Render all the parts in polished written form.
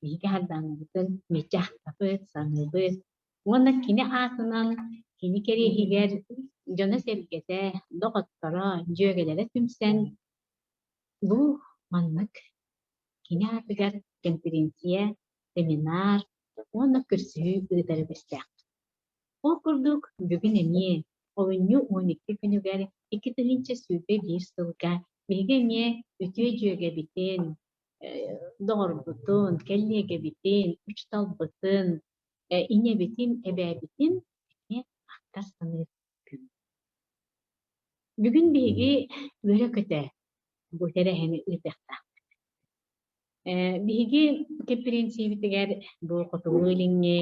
Биһиги Сардаанабытын мэлдьи ахтабыт, саныыбыт уонна кини аатынан, кини кэриэһигэр дьоно-сэргэтэ, доҕотторо, дьүөгэлэрэ түмсэн бу маннык кини аатыгар кэмпириэнсийэ, семинар уонна көрсүһүү ыытар үгэстээхпит. Ол курдук, бүгүн эмиэ олунньу 12 күнүгэр 2021 сылга биһиги эмиэ үтүө дьүөгэбитин, доҕорбутун, кэллиэгэбитин, учууталбытын, ийэбитин, эбээбитин эмиэ ахтар-саныыр күн. Бүгүн биһиги үөрэ-көтө бу тэрээһини ыытыахтаахпыт. Биһиги кэмпириэнсийэбитигэр бу Хотугу Илиҥҥи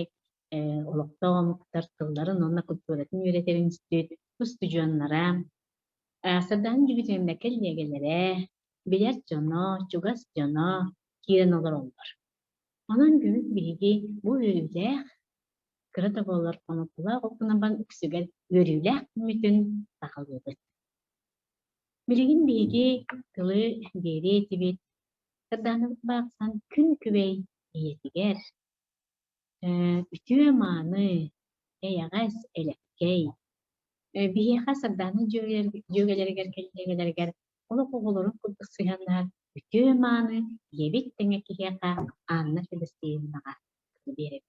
олохтоох омуктар тылларын уонна культуратын үөрэтэр институт устудьуоннара, Сардаана Дмитриевна кэллиэгэлэрэ, билэр дьоно, чугас дьоно киирэн олороллор. Онон бүгүн биһиги бу үөрүүлээх, кыра да буоллар хонукулаах окунабан үксүгэр үөрүүлээх күммүтүн саҕалыыбыт. Билигин биһиги тылы биэриэ этибит, Сардаанабыт баахсан күн күбэй ийэтигэр, үтүө-мааны, эйэҕэс, элэккэй. Биһиэхэ Сардаана дьүөгэлэригэр, кэллиэгэлэригэр олох оҕолорун курдук сыһыаннаһар үтүө-мааны ийэбит тэҥэ киһиэхэ Анна Федосеевнаҕа биэрэбит.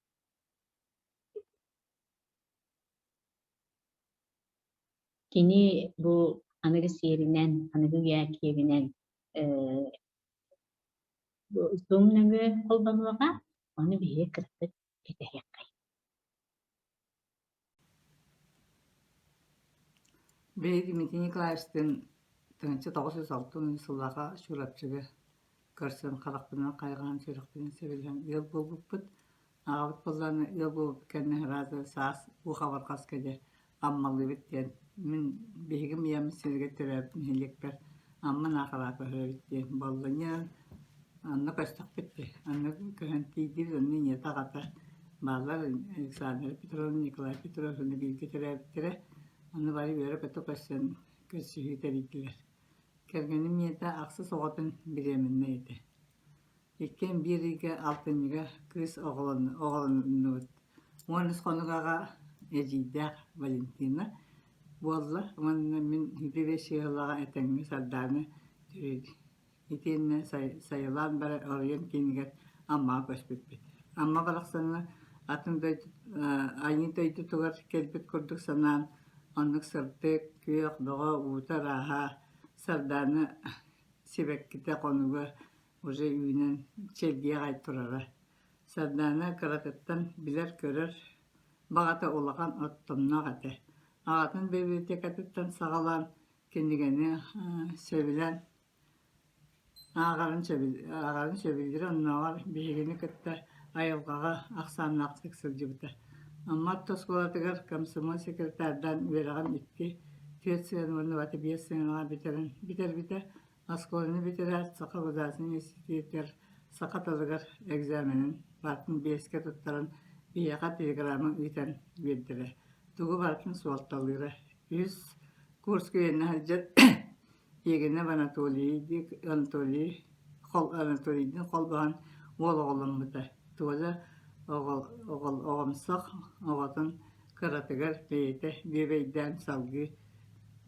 Кини бу аныгы сиэринэн, аныгы үйэ киэбинэн Zoom нөҥүө холбонуоҕа, ону биһиги кыратык кэтэһиэххэй. Биһиги Дмитрий Николаевичтыын 1960 сыллааҕы Чурапчыга көрсөн харахпынан хайҕаан, сүрэхпинэн сөбүлэһэн ыал буолбуппут. Аҕабыт буоллаҕына ыал буолбут кэннэ сразу саас уу хабарҕаска дьэ Аммалыыбыт диэн мин биһигим ийэм сиригэр төрөөбүт нэһилиэкпэр Амма Наахараа көһөрөбүт диэн буолла. Онно көстөхпүт дии. Онно көһөн тиийдибит, онно ийэтэ аҕата бааллар Александра Петровна, Николай Петрович онно бииргэ төрөөбүттэрэ. Онно бары үөрэ-көтө көрсөн көрсүһүү тэрийдилэр. Кэргэним ийэтэ ахсыс оҕотун бириэмэннэй этэ. Иккиэн биир ыйга алтынньыга кыыс оҕолоннубут. 13 хонук аҕа эдьиийдээх Валентина буолла уонна мин биэс сыалаҕа этэҥҥэ Сардаана төрүүр. Итиэннэ сайылаан баран оройуон киинигэр Аммаҕа көспүппүт. Амма барахсаны атын дойду айыы дойдутугар кэлбит курдук санаан, оннук сырдык, күөх, бөҕө уута ырааһа, Сардаана сибэккитэ хонуга уже үүнэн чэлгийэ аҕай турара. Сардаана кыратыттан билэр-көрөр баҕата улахан оттомноох этэ. Аҕатын библиотекатыттан саҕалаан кинигэни сөбүлээн ааҕарын ааҕарын сөбүлүүрэ, оннооҕор биһигини кытта айылҕаҕа ахсааннаахтык сылдьыбыта. Амма орто оскуолатыгар комсомол секретардаан үөрэҕин икки, түөрт сыана уонна биэс сыанаҕа бүтэрэн бүтэрбитэ. Оскуоланы бүтэрээт, Саха государственнай институтугар саха тылыгар экзаменын барытын биэскэ туттаран, биһиэхэ телеграмма ыытан биэрдилэр. Тугу барытын суолталыыра. Үһүс курска үөрэнэ сылдьан Егинов Анатолий Анатолий Анатолийдыын холбоһон уол оҕоломмута. Туола оҕомсох оҕотун кыратыгар бэйэтэ бүөбэйдээн салгыы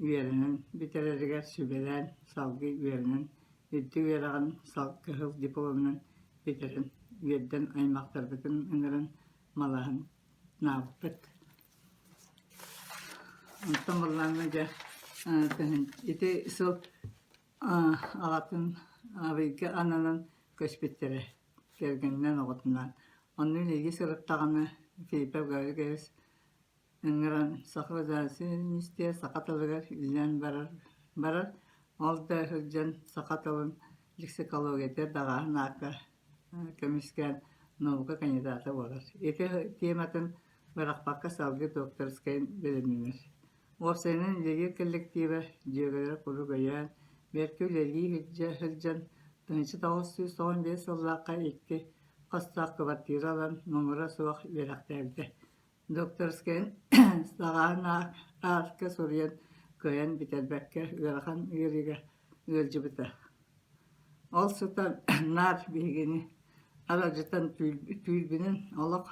үөрэнэн бүтэрэригэр сүбэлээн салгыы үөрэнэн үрдүк үөрэҕин кыһыл дипломунан бүтэрэн үөрдэн аймахтарбытын ыҥыран малаһын наабыппыт. Онтон буоллаҕына дьэ ити сыл аҕатын Абыйга ананан көспүттэрэ кэргэнинэн оҕотунаан. Онно үлэлии сырыттаҕына Филиппов Гаврил Ыҥыран Саха государственный саха тылыгар үлэлээн барар, барар, ол да сылдьан саха тылын лексикологията даҕааһын аакка көмүскээн наука кандидата буолар. Ити тематын бырахпакка салгыы докторскайын бэлэмнэнэр. Уопсайынан үлэлиир коллектива дьүөгэлэрэ куруук өйөөн, бэркэ үлэлии сылдьан 1995 сыллаахха икки хостоох квартира ылан муҥура суох үөрэхтээбитэ. Докторскайын саҕаһын ааска суруйан кыайан бүтэрбэккэ ыарахан ыарыыга ыалдьыбыта. Ол сытан наар биһигини Аралдьытан түүл түүлбүнэн олох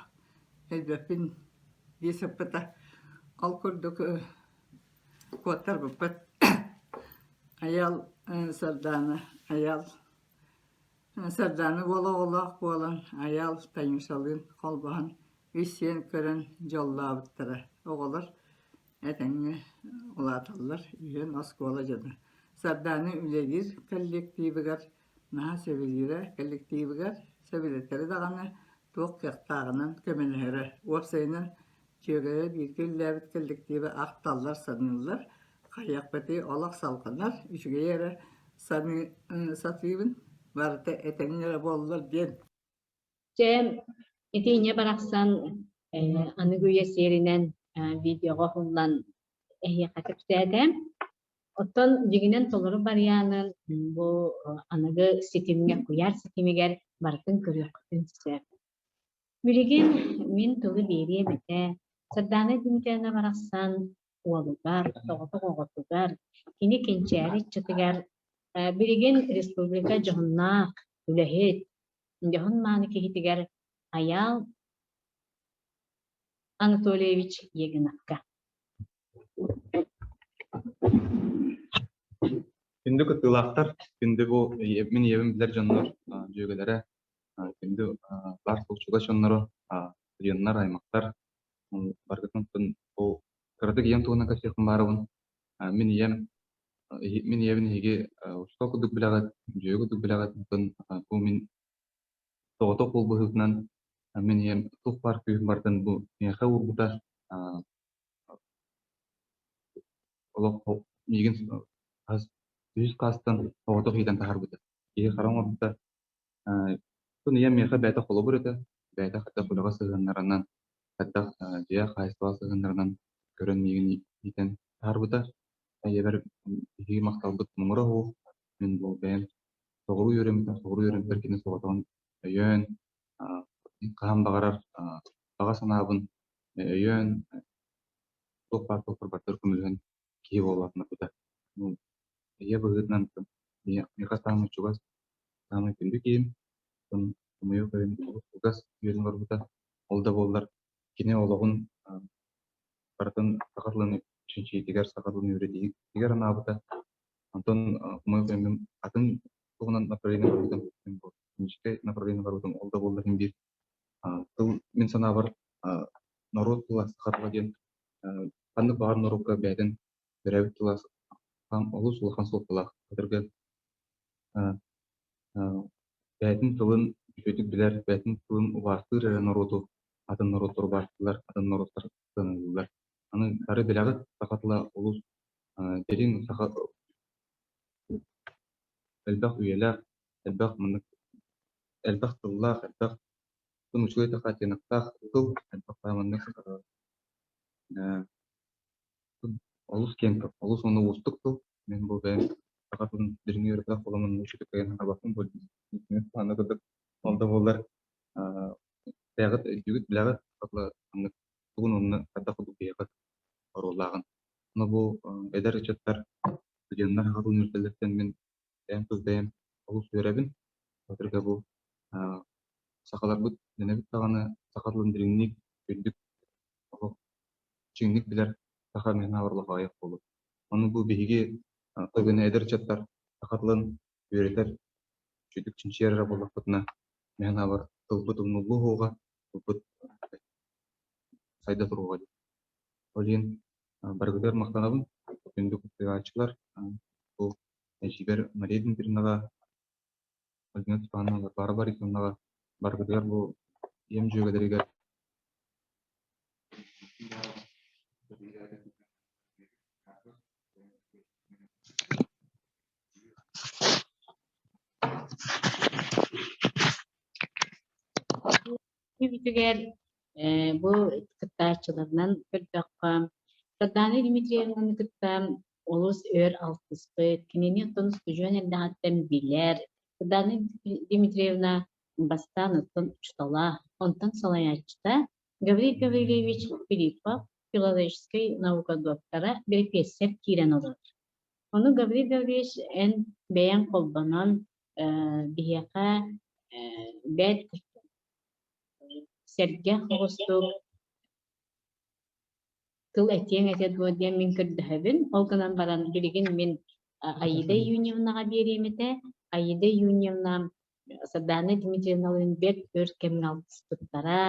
өлбөппүн дии сыппыта. Ол курдук куоттарбыппыт. Айаал Сардаана, Айаал Сардаана уол оҕолоох буолан Айаал Танюшалыын холбоһон үс сиэн көрөн дьоллообуттара. Оҕолор этэҥҥэ улааталлар, үһүөн оскуола дьоно. Сардаана үлэлиир коллективыгар наһаа сөбүлүүрэ, коллективыгар сөбүлэтэрэ даҕаны туох кыахтааҕынан көмөлөһөрө. Уопсайынан, дьүөгэлэрэ бииргэ үлэлээбит коллектива ахталлар, саныыллар, хайыахпытый олох салҕанар, үчүгэйи эрэ саныы сатыыбын, барыта этэҥҥэ эрэ буоллар диэн. Чэ, ити ийэ барахсан аныгы үйэ сиэринэн видеоҕа уһуллан эһиэхэ кэпсээтэ. Оттон дьиҥинэн толору барыйаанын бу аныгы ситимҥэ, куйаар ситимигэр барытын көрүөххүтүн сөп. Билигин мин тылы биэриэм этэ. Сардаана Дмитриевна барахсан уолугар, соҕотох оҕотугар, кини кэнчээри ыччатыгар билигин республика дьоһуннаах үлэһит, дьоһун мааны киһитигэр Айаал Анатольевич Егиновка. Күндү кыттыылаахтар, күндү бу мин ийэбин билэр дьоннор, дьүөгэлэрэ, күндү баар чугас дьонноро, студеннар, аймахтар, барыгытын бу кыратык ийэм туһунан кэпсиэхпин баарыбын. Мин ийэм мин ийэбин эһиги учуутал курдук билэҕит, дьүөгэ курдук билэҕит, оттон бу мин соҕотох уол быһыытынан мин ийэм туох баар күүһүн барытын бу миэхэ уурбута, олох миигин хас үһүс класстан оҕотох иитэн таһаарбыта. Киһи хара оҥорбута. Оттон ийэм миэхэ бэйэтэ холобур этэ. Бэйэтэ хайдах үлэҕэ сыһыаннарынан, хайдах дьиэ хаһаайыстыбаҕа сыһыаннарынан көрөн миигин иитэн таһаарбыта. Ийэбэр биһиги махталбыт муҥура суох. Мин бу бэйэм соҕуруу үөрэммитим, соҕуруу үөрэммиппэр кини соҕотоҕун өйөөн, хаһан баҕарар баҕа санаабын өйөөн, туох баар туохпар көмөлөһөн киһи буоллахпына ийэ быһыытынан миэхэ саамай чугас, саамай күндү киһим, хомойуох иһин олус кылгас үйэтин олорбута. Ол да буоллар кини олоҕун барытын саха тылын чинчийиитигэр, саха тылын үөрэтиитигэр анаабыта. Онтон хомойуох иһин атын туһунан направление барбытым, клиническэй направление барбытым. Ол да буоллар иһин биир тыл мин санаабар норуот тыла саха тыла диэн ханнык баҕар норуокка бэйэтин төрөөбүт тыла олус улахан суолталаах. Өтөргө бэйэтин тылын үчүгэйдик билэр, бэйэтин тылын убаастыыр эрэ норуоту атын норуоттар убаастыыллар, атын норуоттар сыаналыыллар. Аны бары билэҕит, саха тыла олус дириҥ, саха элбэх үйэлээх, элбэх маннык элбэх тыллаах, элбэх үчүгэй хатыыныктаах тыл, элбэх маннык олус киэҥ тыл, олус уонна уустук тыл. Мин бу бэйэм саха тылын дириҥ үөрэтэх буоламмын үчүгэй кыайан саҥарбаппын аны курдук ол да буоллар бэйэҕит өйдүүгүт, билэҕит маннык тугун уонна хайдах курдук биһиэхэ оруоллааҕын. Ону бу эдэр ыччаттар, студеннар саха тылын үөрэтэллэриттэн мин бэйэм тус бэйэм олус үөрэбин. Өтөргө бу сахаларбыт дэнэбит даҕаны саха тылын дириҥник, үрдүк олох чиҥник билэр саха мээнэ орлохоойох буолуо. Ону бу биһиги төгүнэ эдэр ыччаттар саха тылын үөрэтэр, үчүгдүк чинчийэр эрэ буоллахпытына, мээнэ тылбыт умнуллуо суоҕа, тылбыт сайда туруоҕа диэн. Ол иһин барыгытыгар махтанабын, күндү кыттыгааччылар, бу эдьиийбэр Мария Дмитриевнаҕа, Альбина Степановна Варвара Борисовнаҕа барыгытыгар бу ийэм дьүөгэлэригэр Бүтүгэр бу кыттааччыларынан көрдөххө, Сардаана Дмитриевнаны кытта олус өр алтыспыт, кинини оттон устудьуон эрдэҕиттэн билэр. Сардаана Дмитриевна бастаан оттон учуутала, онтон салайааччыта Гаврил Гаврильевич Филиппов, филологическай наука доктора, бэрэпиэссэр киирэн олорор. Ону Гаврил Гаврильевич эн бэйэҥ холбонон биһиэхэ Бэрт сэргэх оҕустук тыл этиэҥ этэ дуо диэн мин көрдөһөбүн. Ол гынан баран билигин мин Аида Июньевнаҕа биэриэм этэ. Аида Июньевна Сардаана Дмитриевналыын бэрт өр кэмҥэ алтыспыттара.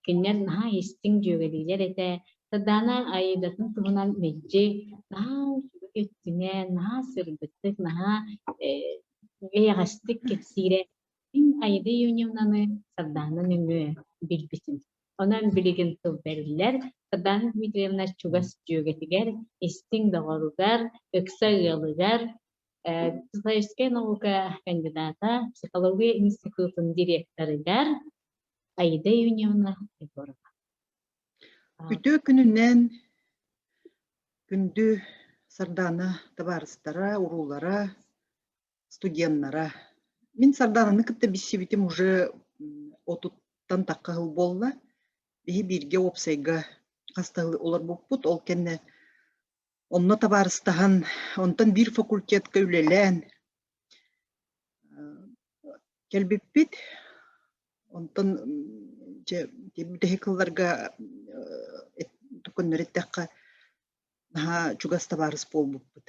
Кинилэр наһаа истиҥ дьүөгэлиилэр этэ. Сардаана Аидатын туһунан мэлдьи наһаа үчүгэй өттүнэн, наһаа сырдыктык, наһаа эйэҕэстик кэпсиирэ. Мин Аида Июньевнаны Сардаана нөҥүө билбитим. Онон билигин тыл бэриллэр, Сардаана Дмитриевна чугас дьүөгэтигэр, истиҥ доҕоругар, ыкса ыалыгар, психологическай наука кандидата, психология институтун директорыгар Аида Июньевна Егорова. Үтүө күнүнэн күндү Сардаана табаарыстара, уруулара, студеннара. Мин Сардаананы кытта билсибитим уже отуттан тахха сыл буолла. Биһи бииргэ уопсайга хас да сыл олорбуппут. Ол кэннэ онно табаарыстаһан, онтон биир факультетка үлэлээн кэлбиппит. Онтон дьэ бүтэһик сылларга көннөрү эттэххэ наһаа чугас табаарыс буолбуппут.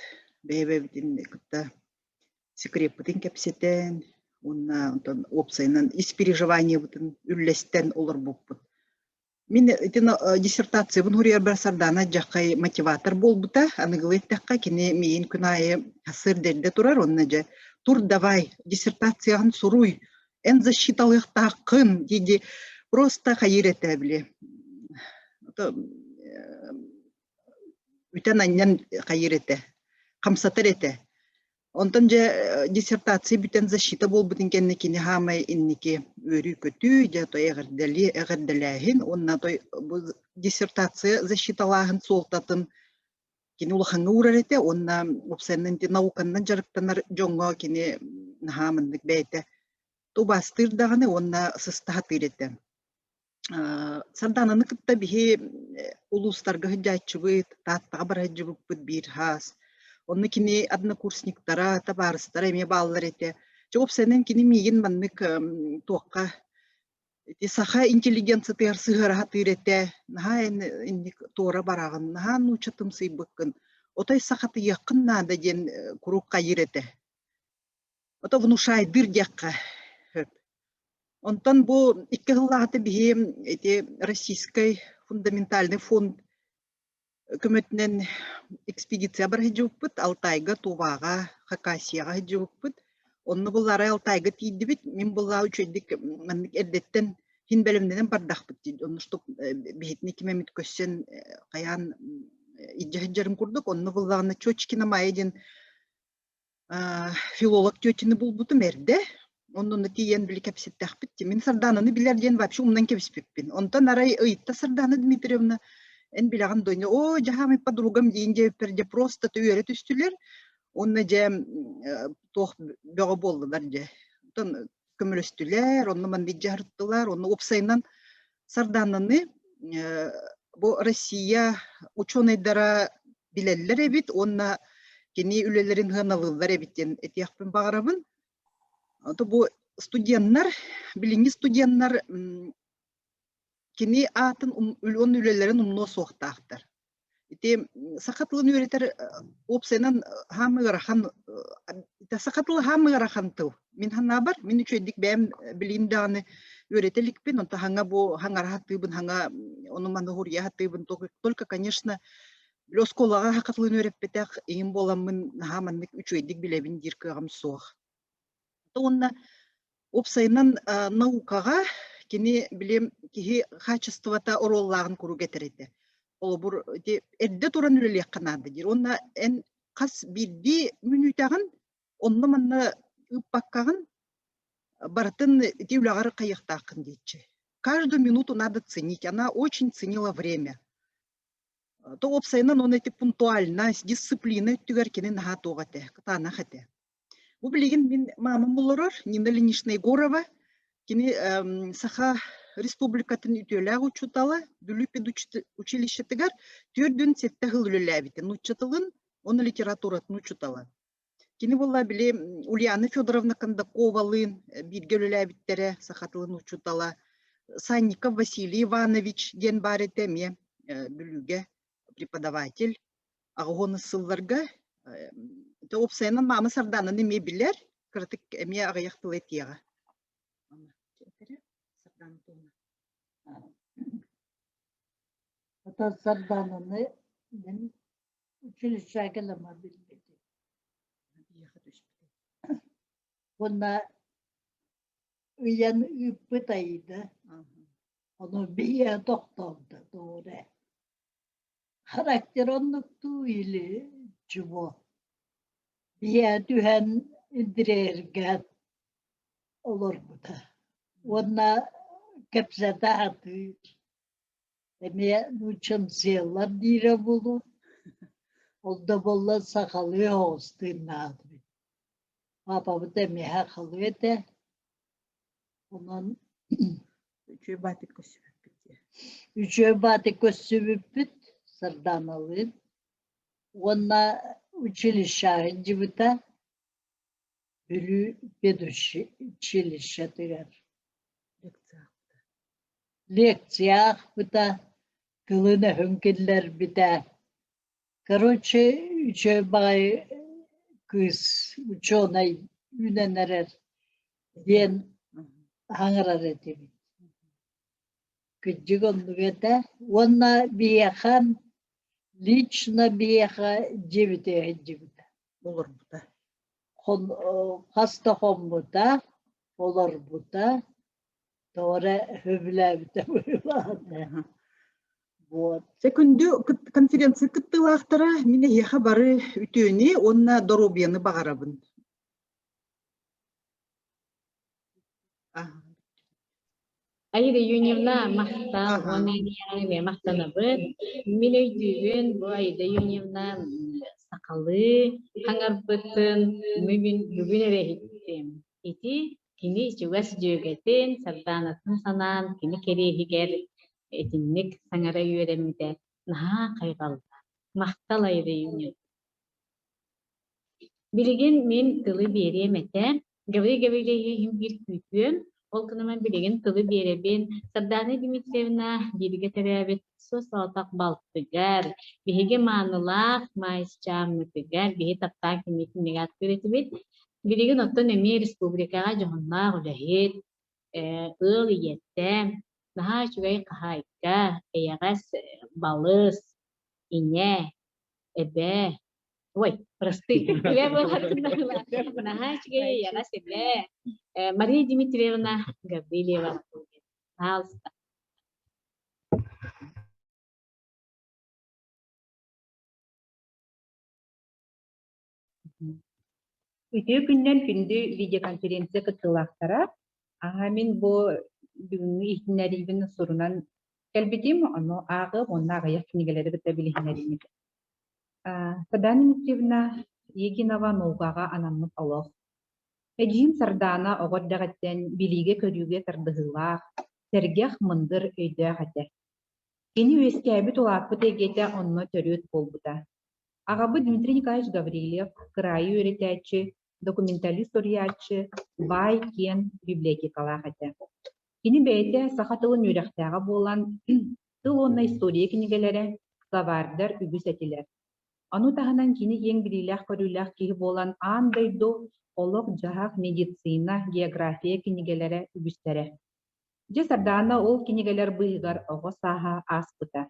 Бэйэ-бэйэбитин кытта секреппытын кэпсэтэн уонна онтон уопсайынан ис переживаниебытын үллэстэн олорбуппут. Мин ити диссертациябын суруйарбар Сардаана Дьаххай мотиватор буолбута. Аныгылыы эттэххэ, кини миигин күн аайы сарсыарда эрдэ турар уонна дьэ тур давай, диссертацияҕын суруй, эн защиталыахтааххын дии-дии просто хайыыр этэ били. Бүтэн-анньан хайыыр этэ, хамсатар этэ. Онтон дьэ диссертация бүтэн защита буолбутун кэннэ кини хаамай инники үөрүү-көтүү, дьэ той эҕэрдэлии эҕэрдэлээһин уонна той бу диссертация защиталааһын суолтатын кини улахаҥҥа уурар этэ уонна уопсайынан ити науканнан дьарыктанар дьоҥҥо кини наһаа маннык бэйэтэ убаастыыр даҕаны уонна сыста сатыыр этэ. Сардаананы кытта биһи улуустарга сылдьааччыбыт, Тааттаҕа бара сылдьыбыппыт биир хаас. Онно кини однокурсниктара, табаарыстара эмиэ бааллар этэ. Чэ, уопсайынан кини миигин маннык туохха ити саха интеллигенциятыгар сыһыара сатыыр этэ. Наһаа эн инник туора бараҕын, наһаа нууччатымсыйбыккын, отой сахатыйыаххын наада диэн куруук хайыыр этэ. Ото внушайдыыр диэххэ сөп. Онтон бу икки сыллааҕыта биһи ити Российскай фундаментальный фонд көмөтүнэн экспедиция бара сылдьыбыппыт. Алтайга, Туваҕа, Хакасияҕа сылдьыбыппыт. Онно буллары Алтайга тиийдибит. Мин буллаа үчүгэйдик маннык эрдэттэн хин бэлэмнэнэн бардахпыт дии. Онно чтоб биһитини ким эмит көрсөн хайаан илдьэ сылдьарын курдук. Онно буллаҕына Чочкина Майя диэн филолог тетяны булбутум эрдэ. Онно тиийэн били кэпсэттэхпит. Мин Сардаананы билэр диэн вообще умнан кэбиспиппин. Онтон арай ыйытта Сардаана Дмитриевна, эн билэҕин дуо? О, дьаһаамай подругам диин диэбиппэр дьэ просто үөрэ түстүлэр. Уонна дьэ туох бөҕө буоллулар дьэ. Онтон көмөлөстүлэр, онно маннык дьаһарыттылар, онно уопсайынан Сардаананы бу Россия учуонайдара билэллэр эбит уонна кини үлэлэрин сыаналыыллар эбит диэн этиэхпин баҕарабын. Ото бу студеннар, билиҥҥи студеннар кини аатын уонна үлэлэрин умнуо суохтаахтар. Ити саха тылын үөрэтэр уопсайынан хаамы ыарахан саха тыла хаамы ыарахан тыл. Мин санаабар, мин үчүгэйдик бэйэм билиим даҕаны үөрэтэ иликпин, онто хаҥа бу хаҥара сатыыбын, хаҥа ону-маны хуруйа сатыыбын. Только, конечно, били оскуолаҕа саха тылын үөрэппэтэх иһин буоламмын наһаа маннык үчүгэйдик билэбин диир кыаҕым суох. Уонна Уопсайынан наукаҕа кини били киһи хаачыстыбата оруоллааҕын куруук этэр этэ. Холобур, ити эрдэ туран үлэлиэххэ наада диир. Уонна эн хас биирдии мүнүүтэҕин онно-манна ыыппаккаҕын барытын ити үлэҕэр хайыахтааххын диэччи. Каждую минуту надо ценить. Она очень ценила время. То уопсайынан он эти пунктуальность, дисциплина өттүгэр кини наһаа туох этэ, кытаанах этэ. Бу билигин мин маамам олорор Нина Ильинична Егорова. Кини Саха Республикатын үтүөлээх учуутала, Бүлүү педучилищетыгар 47 сыл үлэлээбитэ. Нуучча тылын уонна литературатын учуутала. Кини буолла били Ульяна Федоровна Кондаковалыын бииргэ үлэлээбиттэрэ, саха тылын учуутала Санников Василий Иванович диэн баар этэ эмиэ Бүлүүгэ преподаватель. Аҕыс сылларга уопсайынан маама Сардаананы эмиэ билэр, кыратык эмиэ аҕыйах тыл этиэҕэ. Сардаана туһунан. Ата Сардаананы мин училищеҕа кэлэмэ билбитим. Уонна ыйан ыыппыт Аида, ону биһиэхэ тохтообута тоҕо эрэ. Характер оннуктуу или чего. Биһиэхэ түһэн интириэһиргээн олорбута. Уонна кэпсэтэ сатыыр. Эмиэ нууччамсыйаллар диирэ буолуо. Ол да буоллар сахалыы оҕус тыыннаах эбит. Паапабыт эмиэ сахалыы этэ. Онон Үчүгэй баатык көрсүбүппүт дии. Үчүгэй баатык көрсүбүппүт Сардааналыын. Уонна училищеҕа сылдьыбыта. Бүлүү педучилищетыгар. Лекция аахпыта, тылын-өһүн киллэрбитэ. Короче, үчүгэй баҕайы кыыс учуонай үүнэн эрэр диэн хаҥырар этибит. Кырдьык оннук этэ. Уонна биһиэхэ лично биһиэхэ дьиэбитигэр сылдьыбыта. Олорбута. Хас да хоммута, олорбута. Тоҕо эрэ сөбүлээбитэ быһыылаах Вот. Дьэ, күндү конференция кыттыылаахтара, мин эһиэхэ бары үтүөнү уонна доруобуйаны баҕарабын. Аида Юньевна, махтал уонна эмиэ махтанабыт. Мин өйдүүбүн, бу Аида Юньевна сахалыы хаҥарбытын мин бүгүн эрэ иһиттим. Ити кини чугас дьүөгэтин Сардаанатын санаан кини кэриэһигэр итинник саҥара үөрэммитэ наһаа хайҕаллаах. Махтал Аида Юньевна. Билигин мин тылы биэриэм этэ. Гаврил Гаврильевиһым биир күүтүөм. Ол гынан билигин тылы биэрэбин. Сардаана Дмитриевна бииргэ төрөөбүт суос-соҕотох балтыгар, биһиги маанылаах маайысчааммытыгар, биһи таптаан кинини ааттыыр этибит. Билигин оттон эмиэ республикаҕа дьоһуннаах үлэһит, ыал ийэтэ, наһаа үчүгэй хаһаайка, эйэҕэс балыс, ийэ, эбээ, Ой, прости, эбээ буоларын наһаа үчүгэй эйэҕэс эбээ. Мария Дмитриевна Гаврильева. Пожалуйста. Үтүө күнүнэн күндү видеоконференция кыттыылаахтара. Аһа мин бу бүгүҥҥү иһитиннэриибин сурунан кэлбитим, ону ааҕыам уонна аҕыйах кинигэлэри кытта билиһиннэриим. Сардаана Дмитриевна Егинова наукаҕа анаммыт олох. Эдьиийим Сардаана оҕо эрдэҕиттэн билиигэ-көрүүгэ тардыһыылаах, сэргэх, мындыр өйдөөх этэ. Кини үөскээбит улааппыт эйгэтэ онно төрүөт буолбута. Аҕабыт Дмитрий Николаевич Гаврильев кыраайы үөрэтээччи, документалист суруйааччы, баай киэҥ библиотекалаах этэ. Кини бэйэтэ саха тылын үөрэхтээҕэ буолан, тыл уонна история кинигэлэрэ, словардар үгүс этилэр. Ону таһынан кини киэҥ билиилээх-көрүүлээх киһи буолан аан дойду, олох-дьаһах, медицина, география кинигэлэрэ үгүстэрэ. Дьэ Сардаана ол кинигэлэр быыһыгар оҕо сааһа ааспыта.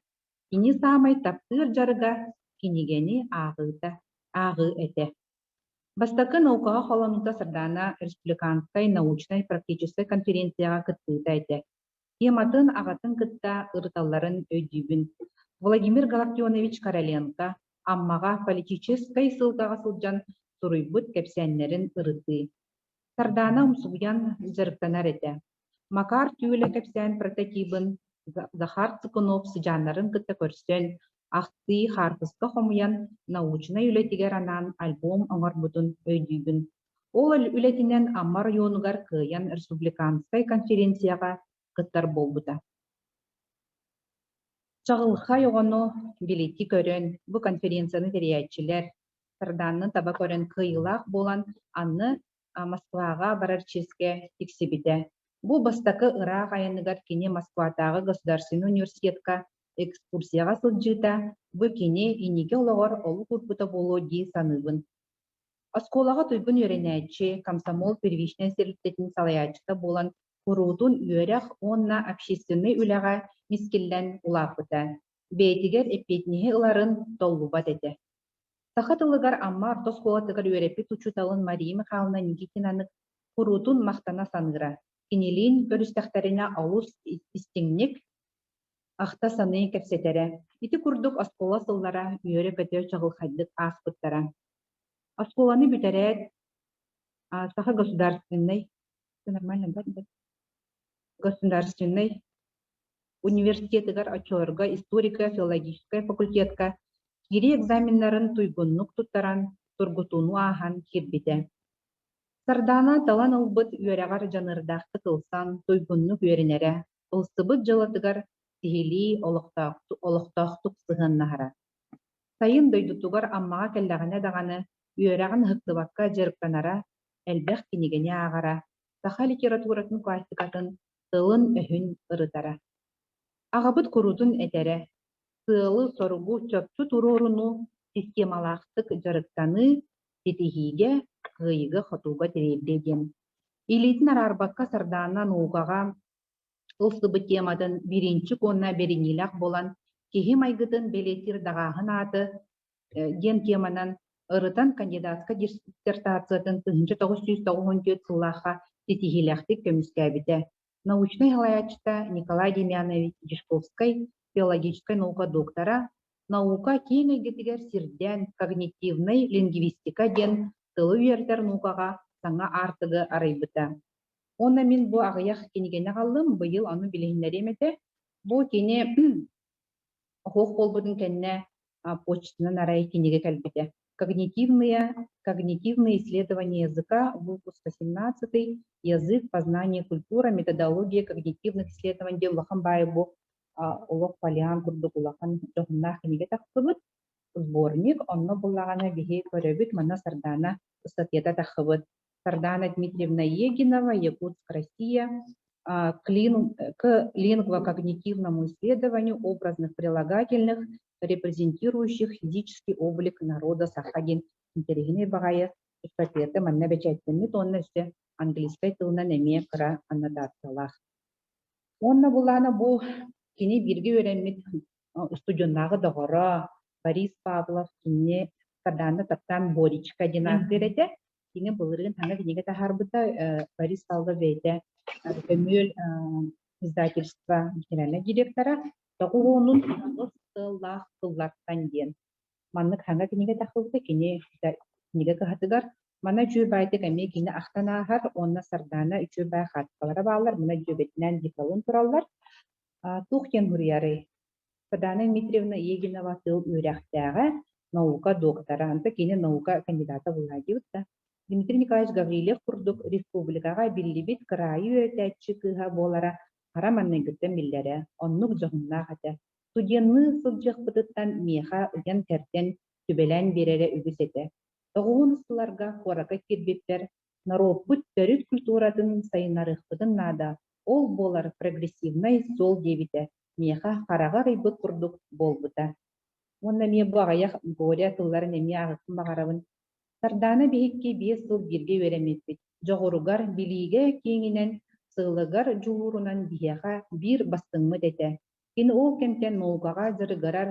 Кини саамай таптыыр дьарыга кинигэни ааҕыыта, ааҕыы этэ. Бастакы наукаҕа холонуута Сардаана республиканскай научнай-практическай конференцияҕа кыттыыта этэ. Тематын аҕатын кытта ырыталларын өйдүүбүн. Владимир Галактионович Короленко Аммаҕа политическай сылгаҕа сылдьан суруйбут кэпсээннэрин ырытыы. Сардаана умсугуйан дьарыктанар этэ. Макар Түүлэ кэпсээн прототибын Захар Цыкунов сыдьааннарын кытта көрсөн, ахтыы хаартыска хомуйан научнай үлэтигэр анаан альбом оҥорбутун өйдүүбүн. Ол үлэтинэн Амма оройуонугар кыайан республиканскай конференцияҕа кыттар буолбута. Чаҕылхай оҕону билити көрөн, бу конференцияны тэрийээччилэр. Сардаанны таба көрөн кыайыылаах буолан аны Москваҕа барар чиэскэ тиксибитэ. Бу бастакы ыраах айаныгар кини Москватааҕы государственнай университетка экскурсияҕа сылдьыыта бу кини инники олоҕор олук уурбута буолуо дии саныыбын. Оскуолаҕа туйгун үөрэнээччи, комсомол первичнай тэрилтэтин салайааччыта буолан куруутун үөрэх уонна общественнай үлэҕэ мискиллэн улааппыта. Бэйэтигэр эппиэтинэһи ыларын толлубат этэ. Саха тылыгар Амма орто оскуолатыгар үөрэппит учууталын Мария Михайловна Никитинаны куруутун махтана саныыра. Кинилиин көрүстэхтэринэ олус истиҥник ахта саныы кэпсэтэрэ. Ити курдук оскуола сыллара үөрэ-көтө чаҕылхайдык ааспыттара. Оскуоланы бүтэрээт, Саха государственнай нормально да? Государственнай университетыгар оччолорго историко-филологическай факультетка киирии экзаменнарын туйгуннук туттаран, тургутууну ааһан киирбитэ. Сардаана талан ылбыт үөрэҕэр дьаныардаахтык ылсан, туйгуннук үөрэнэрэ, ылсыбыт дьыалатыгар сиһилии олохтоохтук сыһыаннаһара. Сайын дойдутугар Аммаҕа кэллэҕинэ даҕаны үөрэҕин ыһыктыбакка дьарыктанара, элбэх кинигэни ааҕара, саха литературатын классикатын тылын-өһүн ырытара. Аҕабыт куруутун этэрэ: сыалы-соругу чопчу туруорунуу, системалаахтык дьарыктаныы ситиһиигэ, кыайыыга-хотууга тириэрдиэ диэн. Илиитин араарбакка Сардаана наукаҕа ылсыбыт тематын бириинчик уонна бэриниилээх буолан киһи майгытын бэлиэтиир даҕааһын ааты диэн теманан ырытан кандидатскай диссертациятын 1994 сыллаахха ситиһиилээхтик көмүскээбитэ. Научнай салайааччыта Николай Демьянович Дьячковскай, филологическай наука доктора, наука киэҥ эйгэтигэр сирдээн когнитивнай лингвистика диэн тылы үөрэтэр наукаҕа саҥа аартыгы арыйбыта. Уонна мин бу аҕыйах кинигэни аҕаллым, быйыл ону билиһиннэриэм этэ. Бу кини оһох буолбутун кэннэ почтанан арай кинигэ кэлбитэ. Когнитивные, когнитивные исследования языка, выпуск 18, язык, познание, культура, методология когнитивных исследований диэн улахан баайы бу олох полиан курдук улахан дьоһуннаах кинигэ тахсыбыт сборник. Онно буллаҕына биһи көрөбүт, манна Сардаана ыстатыйата тахсыбыт. Сардана Дмитриевна Егинова, Якутск, Россия, к лингвокогнитивному исследованию образных прилагательных, репрезентирующих физический облик народа саха диэн интэриэһинэй баҕайы ыстатыйата манна бэчээттэммит уонна өссө английскай тылынан эмиэ кыра аннотациялаах. Уонна булаана бу кини бииргэ үөрэммит устудьуоннааҕы доҕоро Борис Павлов кинини Сардаана таптаан Боречка диэн ааттыыр этэ. Кини былырыын саҥа кинигэ таһаарбыта Борис Павлов бэйэтэ Көмүөл издательство генеральнай директора тоҕуһуонун аҕыс сыаллаах тыллартан диэн маннык саҥа кинигэ тахсыбыта кини кинигэ кыһатыгар Манна үчүгэй баайдык эмиэ кини ахтан ааһар уонна Сардаана үчүгэй баай хаартыскалара бааллар, мына дьүөгэтинээн Викалыын тураллар. Туох диэн суруйарый? Сардаана Дмитриевна Егинова тыл үөрэхтээҕэ, наука доктора, онто кини наука кандидата буолаадьыбыт да. Дмитрий Николаевич Гаврильев курдук республикаҕа биллибит кыраайы үөрэтээччи кыыһа буолара хара маҥнайгыттан биллэрэ, оннук дьоһуннаах этэ. Студенныы сылдьыахпытыттан миэхэ ыйан-кэрдэн, сүбэлээн биэрэрэ үгүс этэ. Тоҕуһун сылларга куоракка киирбиппэр норуоппут төрүт культуратын сайыннарыахпытын наада, ол буолар прогрессивнай суол диэбитэ миэхэ хараҕа арыйбыт курдук буолбута. Уонна эмиэ бу аҕыйах Боря тылларын эмиэ ааҕыахпын баҕарабын. Сардаана биһикки 5 сыл бииргэ үөрэммиппит. Дьоҕуругар, билиигэ киэҥинэн, сыалыгар дьулуурунан биһиэхэ биир бастыҥмыт этэ. Кини ол кэмтэн наукаҕа дьарыгырар,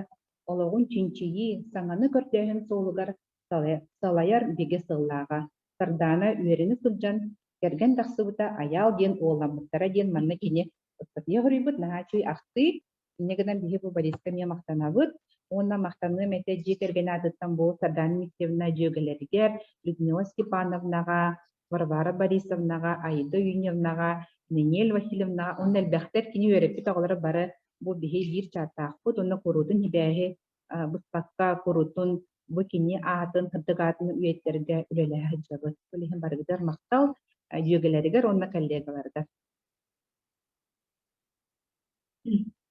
олоҕун чинчийии, саҥаны көрдөөһүн суолугар салайар бигэ сыллааҕа. Сардаана үөрэнэ сылдьан кэргэн тахсыбыта Айаал диэн уолламмыттара диэн манна кини ыстатыйа хоруйбут наһаа үчүгэй ахтыы. Инньэ гынан биһи бу Бориска эмиэ махтанабыт. Уонна махтаныам этэ дьиэ кэргэн аатыттан бу Сардаана Дмитриевна дьүөгэлэригэр Людмила Степановнаҕа, Варвара Борисовнаҕа, Аида Юньевнаҕа, Нинель Васильевнаҕа уонна элбэхтэр кини үөрэппит оҕолоро бары бу биһи биир чааттаахпыт уонна куруутун сибээһи быспакка куруутун бу кини аатын, сырдык аатын үйэтитэргэ үлэлэһэ сылдьабыт. Ол иһин барыгытыгар махтал дьүөгэлэригэр уонна коллегаларыгар.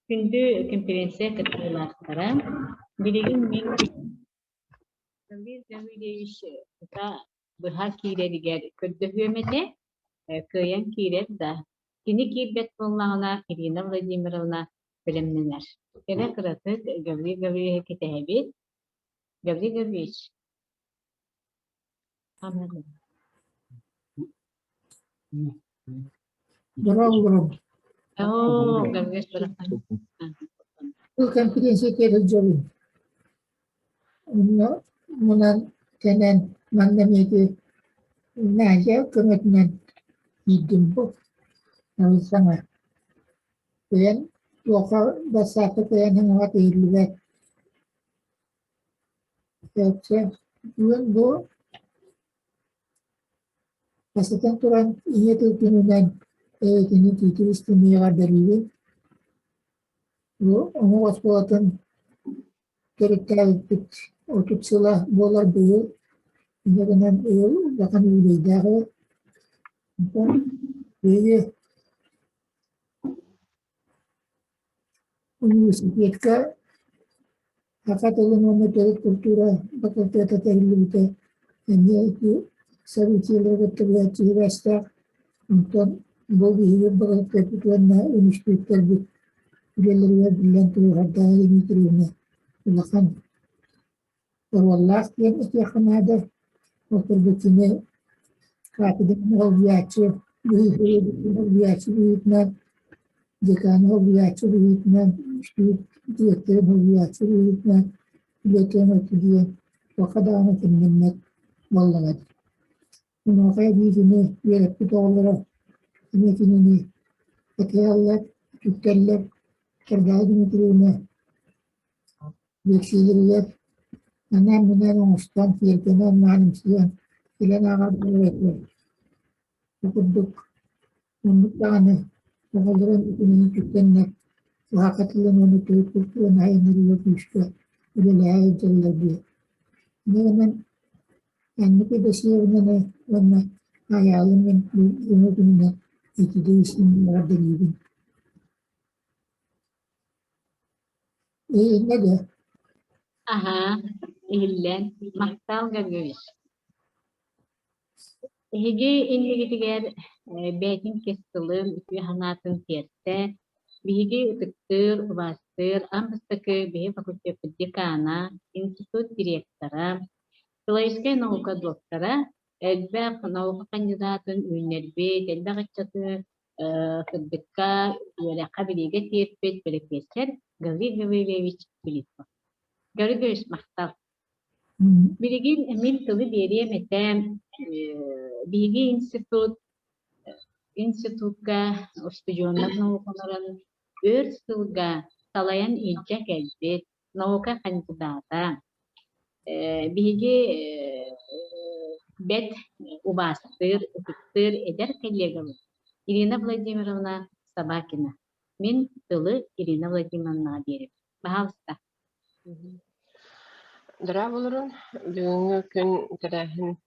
Күндү конференция кыттыылаахтара, билигин мин Гаврил Гаврильевич тута быһа киирэригэр көрдөһүөм этэ, кыайан киирэр да, кини киирбэт буоллаҕына Ирина Владимировна бэлэмнэнэр. Кэрэ кыратык Гаврил Гаврильевиһы кэтэһэбит. Гаврил Гаврильевич, Дорооболорум. Оо, Гаврил барахсан. Бу конференция сылдьабын. Онно мунан кэнэн манна эмиэ Надя көмөтүнэн киирдим бу. Саҥа. Кыайан туохха бассаапка кыайан хаҥаҕа иһиллибэт. Бүгүн бу бастатан туран ийэ тыл күнүнэн эйэтини тиити истиҥник эҕэрдэлиибин. Бу омук оскуолатын төрүттээбиппит 30 сыла буолар быйыл. Инньэ гынан быйыл улахан үбүлүөйдээх эбит. Онтон биһиги Университекка саха тылын уонна төрүт культура факультета тэриллибитэ эмиэ ити событиелары кытта быһаччы сибээстээх. Онтон бу биһиги бырайыакпыт уонна үнүстүүттэрбит үлэлэригэр биллэн турар Сардаана Дмитриевна улахан оруоллаах диэн этиэххэ наада. Ол курдук кини кафедраны солбуйааччы солбуйааччы быһыытынан, деканы солбуйааччы быһыытынан, үстүүт дириэктэрин солбуйааччы быһыытынан үлэтин өттүгэр туохха даҕаны кэмнэммэт буоллаҕа дии. Онуоха эбии кини үөрэппит оҕолоро эмиэ кинини кэтэһэллэр, үтүктэллэр. Сардаана Дмитриевна Лиэксийэлэригэр анаан-минээн оҥостон, киэргэнэн, маанымсыйан, кэлэн ааҕар буолар этилэр. Бу курдук оннук даҕаны оҕолорун итинэн үтүктэннэр, уһаакатыллан уонна төрүт культураны айаннарыыга күүскэ үлэлэһэ сылдьаллар дии. Инньэ гынан Анна Федосеевнаны уонна Айаалын мин бүгүҥҥү күнүнэн итиитик истиҥник эҕэрдэлиибин. Иһиннэ дуо? Аһаа, иһиллэн. Махтал, Гаврильевич. Эһиги иннигитигэр бэйэтин кэс тылын, үтүө санаатын тиэртэ. Биһиги ытыктыыр, убаастыыр аан бастакы биһи факультеппыт декана, институт директора, филологическай наука доктора, элбэх наука кандидатын үүннэрбит, элбэх ыччаты сырдыкка, үөрэххэ, билиигэ тиэрпит бэрэпиэссэр Гаврил Гаврильевич Филиппов. Гаврил Гаврильевич, махтал. Билигин мин тылы биэриэм этэ. Биһиги институт институкка устудьуоннар наукаларын өр сылга салайан илдьэ кэлбит наука кандидата, Биһиги бэрт убаастыыр, ытыктыыр эдэр коллегабыт Ирина Владимировна Собакина. Мин тылы Ирина Владимировнаҕа биэрэбин. Баһаалыста. Дорооболорун. Бүгүҥҥү күн тэрээһин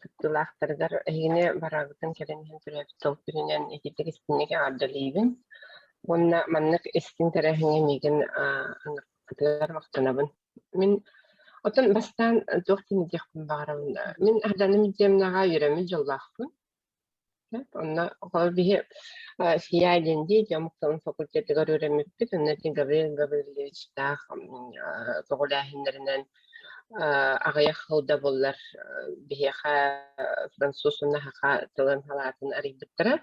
кыттыылаахтарыгар эһигини бараргытын кэлэн иһэн төрөөбүт тыл күнүнэн итиитик истиҥник эҕэрдэлиибин. Уонна маннык истиҥ тэрээһиҥҥэ миигин ыҥырбыккытыгар махтанабын. Мин оттон бастаан туох диэн этиэхпин баҕарабын. Мин Ардана Дмитриевнаҕа үөрэммит дьоллоохпун. Онно холобур биһи СИА диэн дии омук тылын факультетыгар үөрэммиппит. Онно ити Гаврил Гаврильевичтаах көҕүлээһиннэринэн аҕыйах сыл да буоллар биһиэхэ француз уонна саха тылын салаатын арыйбыттара.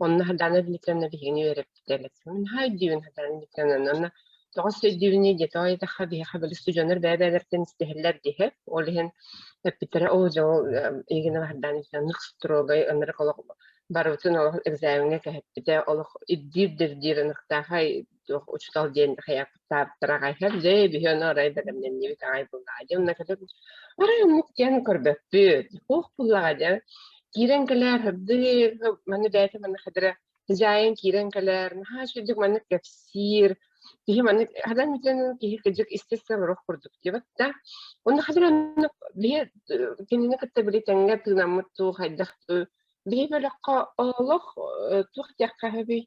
Онно Сардана Дмитриевна биһигини үөрэппитэ. Мин наһаа өйдүүбүн Сардана Дмитриевнаны. Онно тоҕо өйдүүбүнүй диэтэ, тоҕо диэтэххэ биһиэхэ били студеннар бэйэ-бэйэлэриттэн истиһэллэр диэхэ. Ол иһин эппиттэрэ, оо дьэ ол Ирина Сардана Дмитриевна строгай, ынырык олох барыбытын олох экзамеҥҥа кэһэппитэ, олох ирдиир да ирдиир ынырыктаахай туох учуутал диэн хайаабыттаабыттара аҕай дьэ биһи ону арай бэлэмнэннибит аҕай буллаҕа дьэ онно кэлэн арай оннук диэн көрбөппүт туох буллаҕа дьэ киирэн кэлээр сырдык маны бэйэтэ маны хадара дьаайан киирэн кэлээр наһаа үчүгдүк маннык кэпсиир киһи маннык хадан бүтэн киһи кыдьык истэ олоруох курдук диэбит да онно хадара оннук биһи кинини кытта били тэҥҥэ тыынаммыт дуу хайдах дуу биһи бөлөххө олох туох диэххэ сөбүй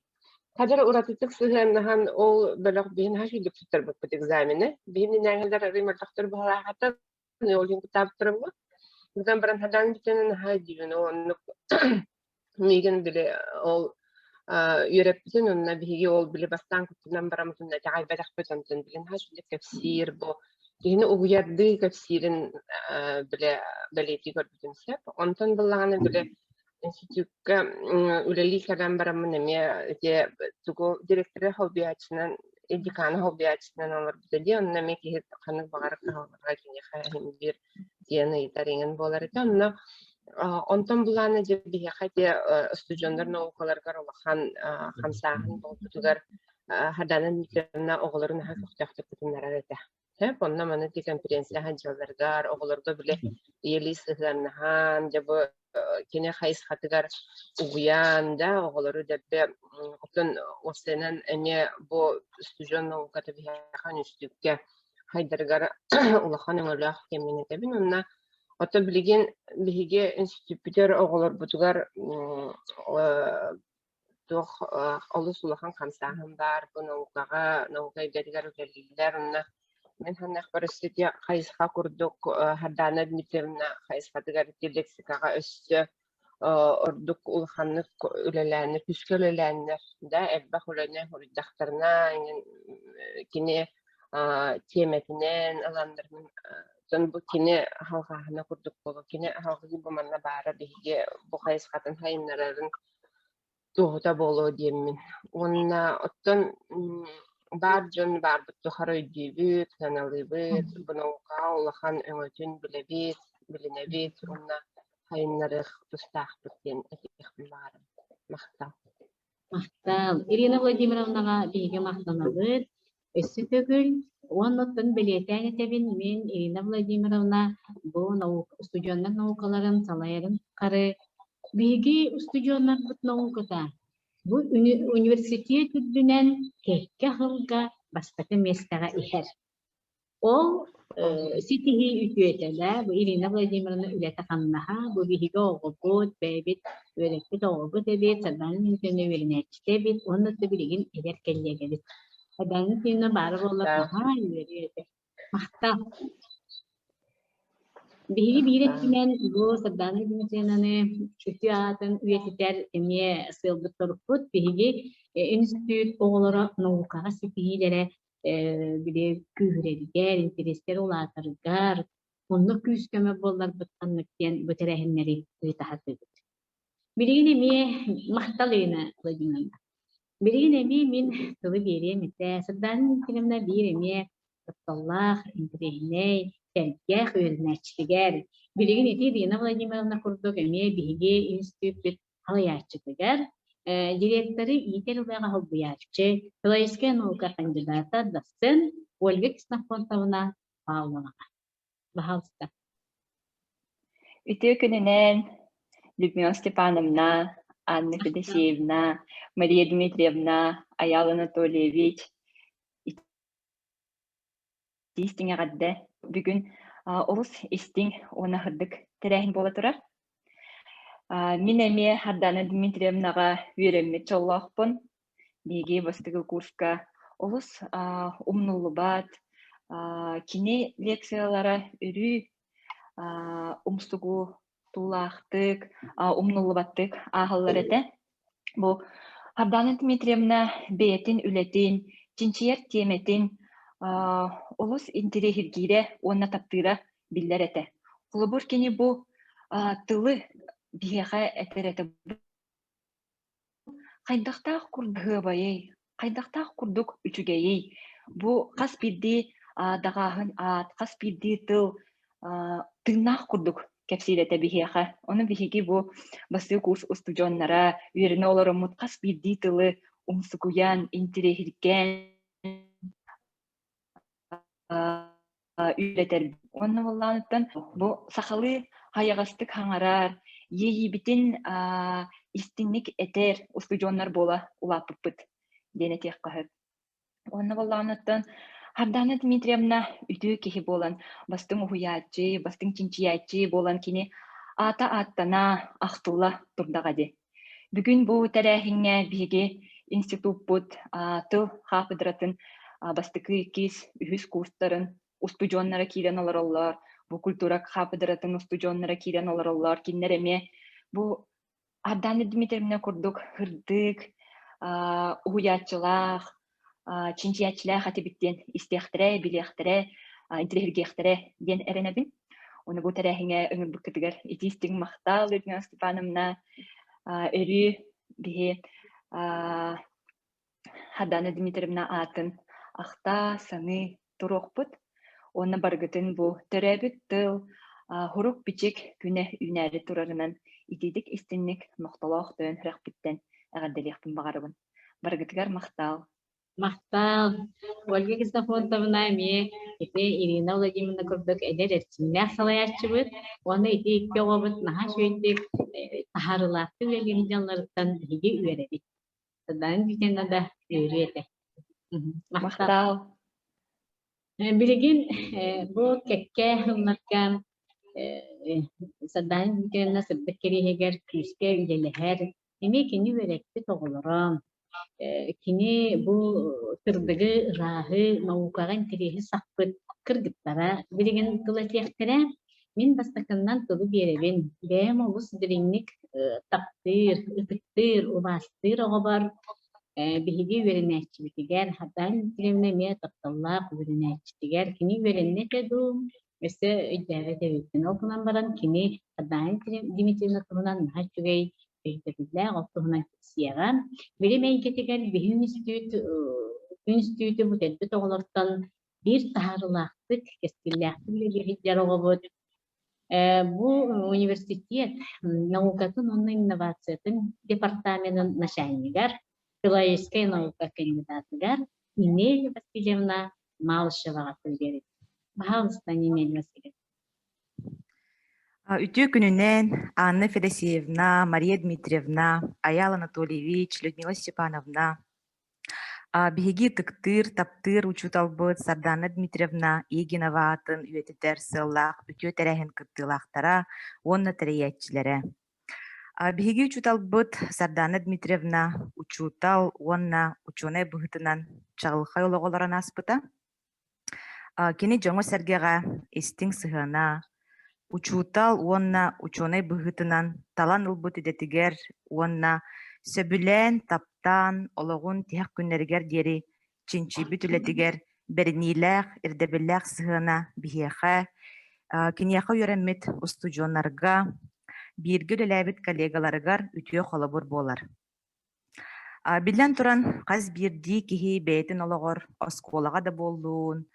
Хадьар уратытык сыһыаннаһан ол бөлөх биһин наһаа үчүгдүк туттарбыппыт экзамены. Биһин инээҥилэр арыый мөлтөхтөр быһалаахаттар. Ол иһин куттаабыттара буолуо. Бүтэн баран хадаан бүтэнэн наһаа дьиибин оннук миигин били ол үөрэппитин онно биһиги ол били бастаан куттанан бараммытын итэҕэйбэтэхпит онтон билин наһаа үчүгэйдик кэпсиир бу киһини угуйардыы кэпсиирин били бэлиэтии көрбүтүм сөп. Онтон былаҕана били институкка үлэлии кэлэн бараммын эмиэ ити тугу директора солбуйааччынан декана солбуйааччынан олорбута дии онно эмиэ киһи ханнык баҕарар кыһалҕаҕа киниэхэ иһин биир диэн ыйытар иҥин буолар этэ онно онтон былаана дьэ биһиэхэ ити устудьуоннар наукаларыгар улахан хамсааһын буолбутугар Хардана Дмитриевна оҕолорун наһаа көхтөөхтүк кытыннарар этэ. Сөп, онно маны ити конференция сылдьалларыгар оҕолорго били ийэлии сыһыаннаһан, дьэ бу кини хайысхатыгар угуйан да оҕолору дэббэ оттон уопсайынан эмиэ бу устудьуон науката биһиэхэ үнүстүүккэ хайдарыгар улахан өҥөлөөх кэммин этэбин. Онно оттон билигин биһиги институппутугар оҕолорбутугар туох олус улахан хамсааһын баар, бу наукаҕа, наука эйгэтигэр үлэлииллэр. Онно мин саныахпар өссө ити хайысха курдук Сардаана Дмитриевна хайысхатыгар ити лексикаҕа өссө ордук улаханнык үлэлээннэр, күүскэ үлэлээннэр да элбэх үлэни уруйдахтарына кини тиэмэтинэн ыланнар дьон бу кини халҕааһына курдук буолуо. Кини халҕыы бу манна баара биһиги бу хайысхатын сайыннарарын туоһута буолуо диэммин. Уонна оттон баар дьон баарбыт тухары өйдүүбүт, сыаналыыбыт, бу наукаҕа улахан өҥөтүн билэбит, билинэбит уонна сайыннарыах тустаахпыт диэн этиэхпин баҕарабын. Махтал. Махтал. Ирина Владимировнаҕа биһиги махтанабыт. Өссө төгүл уонна оттон бэлиэтээн этэбин, мин Ирина Владимировна бу наука, устудьуоннар наукаларын салайарын тухары биһиги устудьуоннарбыт науката бу университет үрдүнэн кэккэ сылга бастакы миэстэҕэ иһэр. Ол ситиһии үтүөтэлэ бу Ирина Владимировна үлэтэ-хамнаһа, бу биһиги оҕобут, бэйэбит үөрэппит оҕобут эбит, Сардаана Дмитриевна үөрэнээччитэ эбит уонна да билигин эдэр кэллиэгэбит. Сардаана Дмитриевна баара буоллар наһаа үөрүө этэ. Махтал. Биһиги биир өттүнэн бу Сардаана Дмитриевнаны үтүө аатын үйэтитэр эмиэ сыалбыт-сорукпут. Биһиги үнүстүүт оҕолоро наукаҕа ситиһиилэрэ били күүһүрэригэр, интэриэстэр улаатарыгар, онно күүс-көмө буолларбыт ханнык диэн бу тэрээһиннэри ыыта сатыыбыт. Билигин эмиэ махтал Ирина Владимировна. Билигин эмиэ мин тылы биэриэм этэ. Сардаана Дмитриевна биир эмиэ тапталлаах, интэриэһинэй, сэргэх үөрэнээччитигэр, билигин ити Ирина Владимировна курдук эмиэ биһиги институппут салайааччытыгар, директоры иитэр үлэҕэ солбуйааччы, филологическай наука кандидата, доцент Ольга Ксенофонтовна Павловаҕа. Баһаалыста. Үтүө күнүнэн Людмила Степановна, Анна Федосеевна, Мария Дмитриевна, Айаал Анатольевич, истиҥ эҕэрдэ. Бүгүн олус истиҥ уонна сырдык тэрээһин буола турар. Мин эмиэ Сардаана Дмитриевнаҕа үөрэммит дьоллоохпун. Биһиги бастакы курска олус умнуллубат, кини лекциялара өрүү умсугу туулаахтык, умнуллубаттык ааһаллар этэ. Бу Сардаана Дмитриевна бэйэтин үлэтин, чинчийэр тиэмэтин олус интэриэһиргиирэ уонна таптыыра биллэр этэ. Холобур, кини бу тылы биһиэхэ этэр этэ Хайдахтаах курдук хайдахтаах курдук үчүгэйий? Бу хас биирдии даҕааһын аат, хас биирдии тыл тыыннаах курдук кэпсиир этэ биһиэхэ. Ону биһиги бу бастакы курс устудьуоннара үөрэнэ олороммут хас биирдии тылы умсугуйан, интэриэһиргээн үөрэтэр. Уонна буоллаҕыттан бу сахалыы хайаҕастык хаҥарар, иэйиибитин истиҥник этэр устудьуоннар буола улааппыппыт диэн этиэххэ сөп. Уонна буоллаҕыттан Сардаана Дмитриевна үтүө киһи буолан, бастыҥ уһуйааччы, бастыҥ чинчийээччи буолан кини аата ааттана, ахтылла турдаҕа дии. Бүгүн бу тэрээһиҥҥэ биһиги институппут тыл хаапыдыратын бастакы, иккис, үһүс курстарын устудьуоннара киирэн олороллор. Бу культура хаапыдыратын устудьуоннара киирэн олороллор. Кинилэр эмиэ бу Ардана Дмитриевна курдук һырдык, уһуйааччылаах, чинчийээччилээх этибит диэн истиэхтэрэ, билиэхтэрэ, интириэһиргиэхтэрэ диэн эрэнэбин. Ону бу тэрээһиҥҥэ ыҥырбыккытыгар итии-истиҥ махтал, Людмила Степановна, өрүү биһи Хардана Дмитриевна аатын ахта, саныы туруохпут уонна барыгытын бу төрөөбүт тыл хурук-бичик күнэ үүнээри турарынан итиитик истинник нохтолоох тойон сүрэхпиттэн эҕэрдэлиэхпин баҕарабын. Барыгытыгар махтал. Махтал. Ольга Ксенофонтовна эмиэ ити Ирина Владимировна курдук эдэр эрчимнээх салайааччыбыт уонна ити икки оҕобут наһаа үчүгэйдик таһаарыылаахтык үлэлиир дьонноруттан биһиги үөрэбит. Сардаана Дмитриевна да үөрүө этэ. Махтал. Билигин бу кэккэ сылларга Сардаана Дмитриевна сырдык кэриэһигэр күүскэ үлэлэһэр. Эмиэ кини үөрэппит оҕолоро. Кини бу сырдыгы, ырааһы, наукаҕа интэриэһи сахпыт кыргыттара билигин тыл этиэхтэрэ. Мин бастакыннан тылы биэрэбин. Бэйэм олус дириҥник таптыыр, ытыктыыр, убаастыыр оҕобор биһиги үөрэнээччибитигэр, Хатан Дмитриевна эмиэ тапталлаах үөрэнээччитигэр, кини үөрэннэ этэ дуу, өссө өйдөөбөт эбиппин. Ол гынан баран кини Хатан Дмитриевна туһунан наһаа үчүгэй өйдөбүллээх, ол туһунан кэпсиэҕэ. Билим эйгэтигэр биһи үнүстүүт үнүстүүтү бүтэрбит оҕолортон биир таһаарыылаахтык, кэскиллээхтик үлэлии сылдьар оҕобут. Бу университет наукатын уонна инновациятын департаменын начальнигар, филологическай наука кандидатыгар Нинель Васильевна Малышеваҕа тыл биэрэбит. Пожалуйста, Нинель Васильевна. Үтүө күнүнэн Анна Федосеевна, Мария Дмитриевна, Аял Анатольевич, Людмила Степановна Биһиги ытыктыыр, таптыыр учууталбыт Сардаана Дмитриевна Егинова аатын үйэтитэр сыаллаах үтүө тэрээһин кыттыылаахтара уонна тэрийээччилэрэ. Биһиги учууталбыт Сардаана Дмитриевна учуутал уонна учуонай быһыытынан чаҕылхай олоҕу олорон ааспыта. Кини дьоҥҥо-сэргэҕэ истиҥ сыһыана, учуутал уонна учуонай быһыытынан талан ылбыт идэтигэр уонна сөбүлээн, таптаан олоҕун тиһэх күннэригэр диэри чинчийбит үлэтигэр бэриниилээх, ирдэбиллээх сыһыана биһиэхэ, киниэхэ үөрэммит устудьуоннарга, бииргэ үлэлээбит коллегаларыгар үтүө холобур буолар. Биллэн туран, хас биирдии киһи бэйэтин олоҕор оскуолаҕа да буоллун,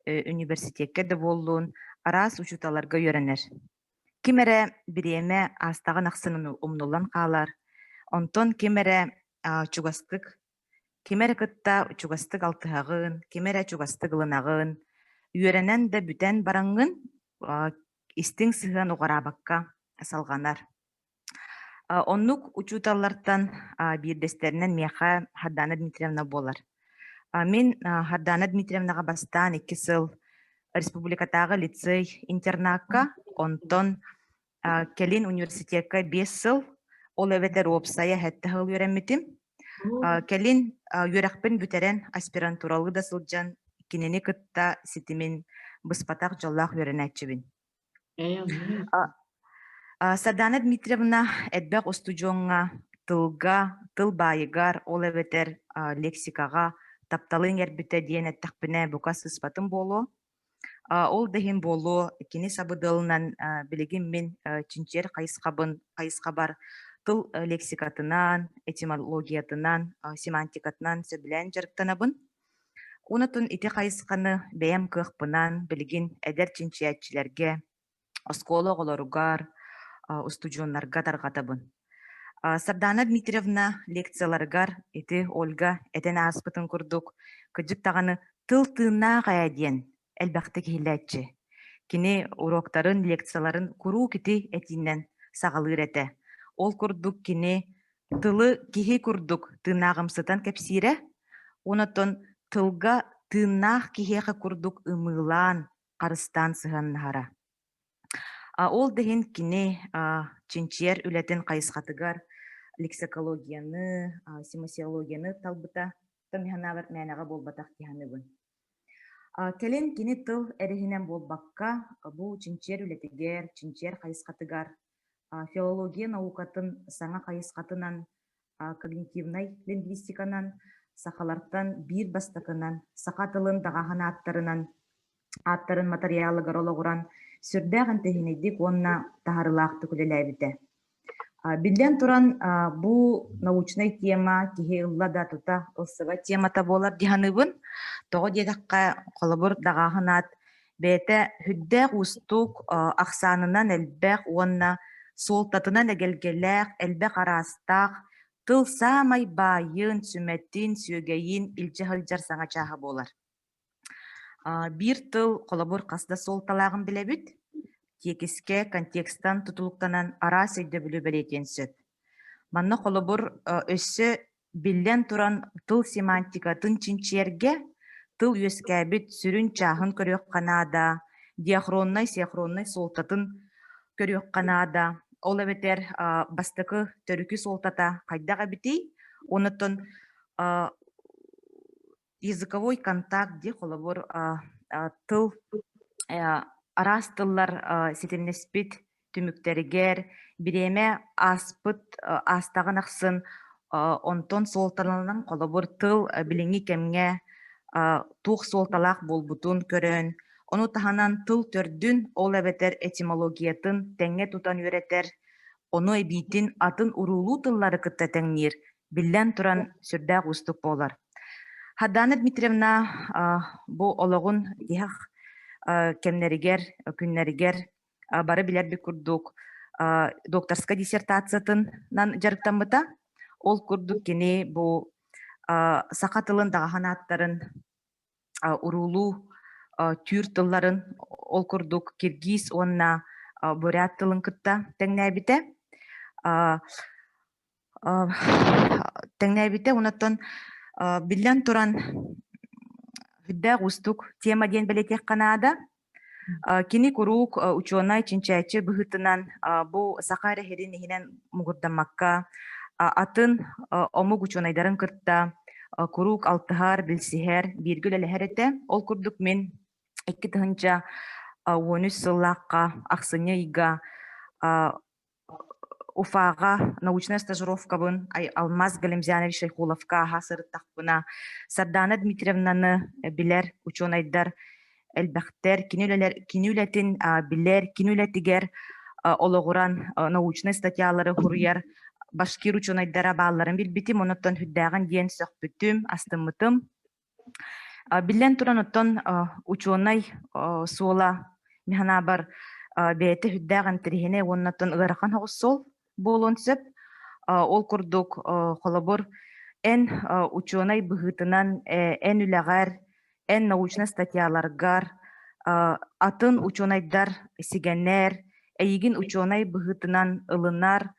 университекка да буоллун, араас учууталларга үөрэнэр. Ким эрэ бириэмэ аастаҕын ахсын умнуллан хаалар, онтон ким эрэ чугастык, ким эрэ кытта чугастык алтыһаҕын, ким эрэ чугастык ылынаҕын, үөрэнэн да бүтэн бараҥҥын истиҥ сыһыан уҕараабакка салҕанар. Оннук учууталлартан биирдэстэринэн миэхэ Хардана Дмитриевна буолар. Мин Хардана Дмитриевнаҕа бастаан 2 сыл республикатааҕы лицей-интернакка, онтон кэлин университекка 5 сыл, ол эбэтэр уопсайа сэттэ сыл үөрэммитим. Кэлин үөрэхпин бүтэрэн аспирантуралыы да сылдьан кинини кытта ситимин быспатах дьоллоох үөрэнээччибин. Сардана Дмитриевна элбэх устудьуоҥҥа тылга, тыл баайыгар, ол эбэтэр лексикаҕа тапталы иҥэрбитэ диэн эттэхпинэ, бука сыыспатым буолуо. Ол да иһин буолуо, кини сабыдыалынан билигин мин чинчийэр хайысхабын хайысхабар тыл лексикатынан, этимологиятынан, семантикатынан сөбүлээн дьарыктанабын. Онотун ити хайысханы бэйэм кыахпынан билигин эдэр чинчийээччилэргэ, оскуола оҕолоругар, устудьуоннарга тарҕатабын. Сардаана Дмитриевна лекцияларыгар ити Ольга этэн ааспытын курдук, кырдьык даҕаны тыл тыыннаах ээ диэн элбэхтик иһиллээччи. Кини уруоктарын, лекцияларын куруук ити этиинэн саҕалыыр этэ. Ол курдук кини тылы киһи курдук тыынааҕымсытан кэпсиирэ, онотон тылга тыыннаах киһиэхэ курдук ымыылаан, харыстаан сыһыаннаһара. Ол да иһин кини чинчийэр үлэтин хайысхатыгар лексикологияны, семасиологияны талбыта, мин санаабар мээнэҕэ буолбатах дии саныыбын. Кэлин кини тыл эриһинэн буолбакка, бу чинчийэр үлэтигэр, чинчийэр хайысхатыгар филология наукатын саҥа хайысхатынан когнитивнай лингвистиканан сахалартан биир бастакынан саха тылын даҕаһын ааттарынан ааттарын матырыйаалыгар олоҕуран сүрдээх интэриэһинэйдик уонна таһаарыылаахтык үлэлээбитэ. Биллэн туран, бу научнай тема киһи ылла да тута ылсыбат темата буолар дии саныыбын. Тоҕо диэтэххэ, холобур, даҕааһын аат бэйэтэ сүрдээх уустук, ахсаанынан элбэх уонна суолтатынан эгэлгэлээх, элбэх араастаах, тыл саамай баайын, сүмэтин, сүөгэйин илдьэ сылдьар саҥа чааһа буолар. Биир тыл холобур хас да суолталааҕын билэбит. Тиэкискэ контекстан тутулуктанан араас өйдөбүлү бэлиэтиэн сөп. Манна холобур өссө биллэн туран тыл семантикатын чинчийэргэ тыл үөскээбит сүрүн чааһын көрүөххэ наада, диахроннай, синхроннай суолтатын көрүөххэ наада. Ол эбэтэр бастакы төрүкү суолтата хайдах эбитий? Онтон языковой контакт дии холобур тыл араас тыллар ситимнэспит түмүктэригэр бириэмэ ааспыт аастаҕын ахсын онтон суолталанан холобур тыл билиҥҥи кэмҥэ туох суолталаах буолбутун көрөн ону таһынан тыл төрдүн ол эбэтэр этимологиятын тэҥҥэ тутан үөрэтэр ону эбиитин атын уруулуу тыллары кытта тэҥниир биллэн туран, сүрдээх уустук буолар. Хадана Дмитриевна бу олоҕун тиһэх кэмнэригэр, күннэригэр бары билэрбит курдук докторскай диссертациятынан дьарыктаммыта. Ол курдук кини бу саха тылын даҕаһан ааттарын уруулуу түүр тылларын ол курдук киргиз уонна бурят тылын кытта тэҥнээбитэ. Тэҥнээбитэ онтон биллэн туран сүрдээх уустук тема диэн бэлиэтиэххэ наада. Кини куруук учуонай, чинчээччи быһыытынан бу саха эрэ сирин иһинэн муҥурдаммакка атын омук учуонайдарын кытта куруук алтыһар, билсиһэр, бииргэ үлэлэһэр этэ. Ол курдук мин 2013 сыллаахха ахсынньы ыйга Уфаҕа научнай стажировкабын Алмаз Галимзянович Шайхуловка ааһа сырыттахпына, Сардаана Дмитриевнаны билэр учуонайдар элбэхтэр, кини, үлэлэр, кини үлэтин билэр, кини үлэтигэр олоҕуран научнай статьялары суруйар башкир учуонайдара баалларын билбитим, онуттан сүрдээҕин диэн сөхпүтүм, астыммытым. Биллэн туран, оттон учуонай суола мин санаабар бэйэтэ сүрдээх интэриэһинэй уонна оттон ыарахан соҕус суол буолуон сөп. Ол курдук, холобур, эн учуонай быһыытынан эн үлэҕэр, эн научнай статьяларгар атын учуонайдар сигэнэр, эйигин учуонай быһыытынан ылынар,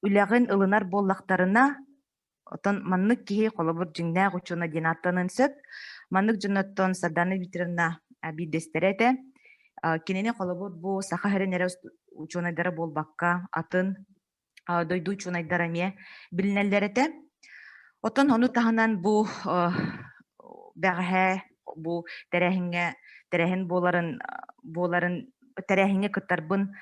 үлэҕин ылынар буоллахтарына, Оттон маннык киһи холобур дьиҥнээх учуонай диэн ааттаныан сөп. Маннык дьоноттон Сардана Викторовна биирдэстэрэ этэ. Кинини холобур бу Саха сирин эрэ учуонайдара буолбакка, атын дойду учуонайдара эмиэ билинэллэр этэ. Оттон ону таһынан бу бэҕэһээ бу тэрээһиҥҥэ тэрээһин буоларын буоларын тэрээһиҥҥэ кыттарбын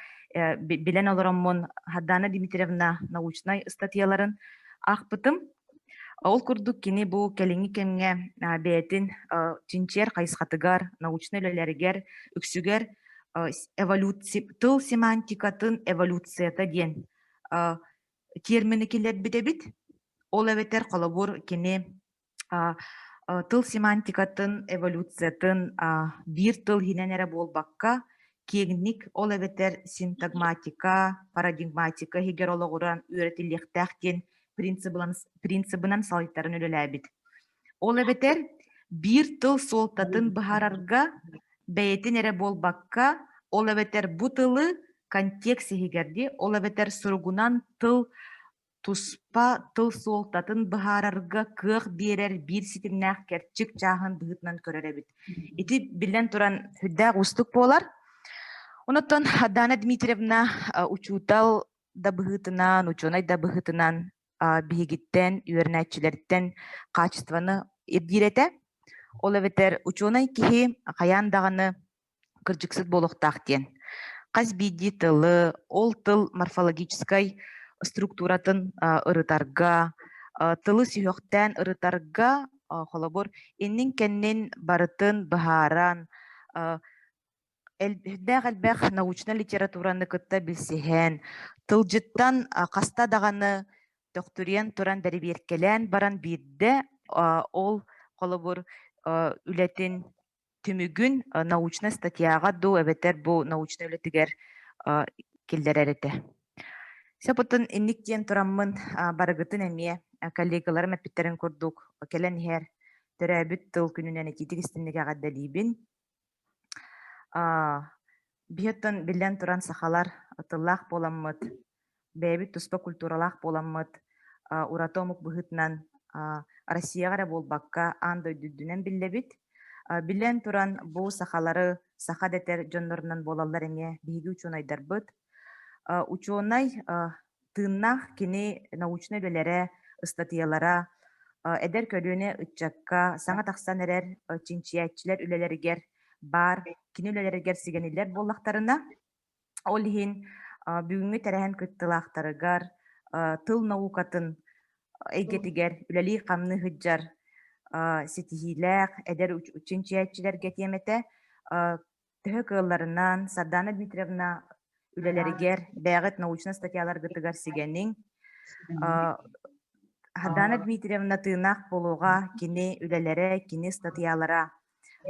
билэн олороммун Сардана Дмитриевна научнай ыстатыйаларын аахпытым. Ол курдук кини бу кэлиҥҥи кэмҥэ бэйэтин чинчийэр хайысхатыгар, научнай үлэлэригэр үксүгэр тыл семантикатын эволюцията диэн термини киллэрбит эбит. Ол эбэтэр холобур кини тыл семантикатын эволюциятын биир тыл иһинэн эрэ буолбакка, киэҥник ол эбэтэр синтагматика, парадигматика иһигэр олоҕуран үөрэтиллиэхтээх диэн принцибынан салайтаран үлэлээбит. Ол эбэтэр биир тыл суолтатын быһаарарга бэйэтин эрэ буолбакка, ол эбэтэр бу тылы контекст иһигэр дии, ол эбэтэр суругунан тыл туспа тыл суолтатын быһаарарга кыах биэрэр биир ситимнээх кэрчик чааһын быһыытынан көрөр эбит. Ити биллэн туран сүрдээх уустук буолар. Онуттан Дана Дмитриевна учуутал да быһыытынан, учуонай да быһыытынан биһигиттэн, үөрэнээччилэртэн хаачыстыбаны ирдиир этэ. Ол эбэтэр учуонай киһи хайаан даҕаны кырдьыксыт буолуохтаах диэн. Хас биирдии тылы, ол тыл морфологическай структуратын ырытарга, тылы сүһүөхтээн ырытарга, холобур, иннин-кэннин барытын быһааран, элбэх элбэх научнай литератураны кытта билсиһэн, тылдьыттан хаста даҕаны төхтүрүйэн туран бэрэбиэркэлээн баран биирдэ ол холобур үлэтин түмүгүн научнай статьяҕа дуу эбэтэр бу научнай үлэтигэр киллэрэр этэ. Сөп инник диэн тураммын барыгытын эмиэ коллегаларым эппиттэрин курдук кэлэн иһэр төрөөбүт тыл күнүнэн итиитик истинник эҕэрдэлиибин. Биһиэттэн биллэн туран сахалар тыллаах буоламмыт, бэйэбит туспа культуралаах буоламмыт, ураты омук быһыытынан Россияҕа эрэ буолбакка, аан дойду үрдүнэн биллэбит. Биллэн туран, бу сахалары саха дэтэр дьоннорунан буолаллар эмиэ биһиги учуонайдарбыт. Учуонай тыыннаах кини научнай үлэлэрэ, ыстатыйалара эдэр көлүөнэ ыччакка саҥа тахсан эрэр чинчийээччилэр үлэлэригэр баар кини үлэлэригэр сигэниллэр буоллахтарына, ол иһин бүгүҥҥү тэрээһин кыттыылаахтарыгар тыл наукатын эйгэтигэр үлэлии-хамныы сылдьар ситиһиилээх эдэр чинчийээччилэргэ тиэмэтэ төһө кыалларынан Сардана Дмитриевна үлэлэригэр бэйэҕит научнай статьяларгытыгар сигэниҥ. Сардана Дмитриевна тыыннаах буолуоҕа кини үлэлэрэ, кини статьялара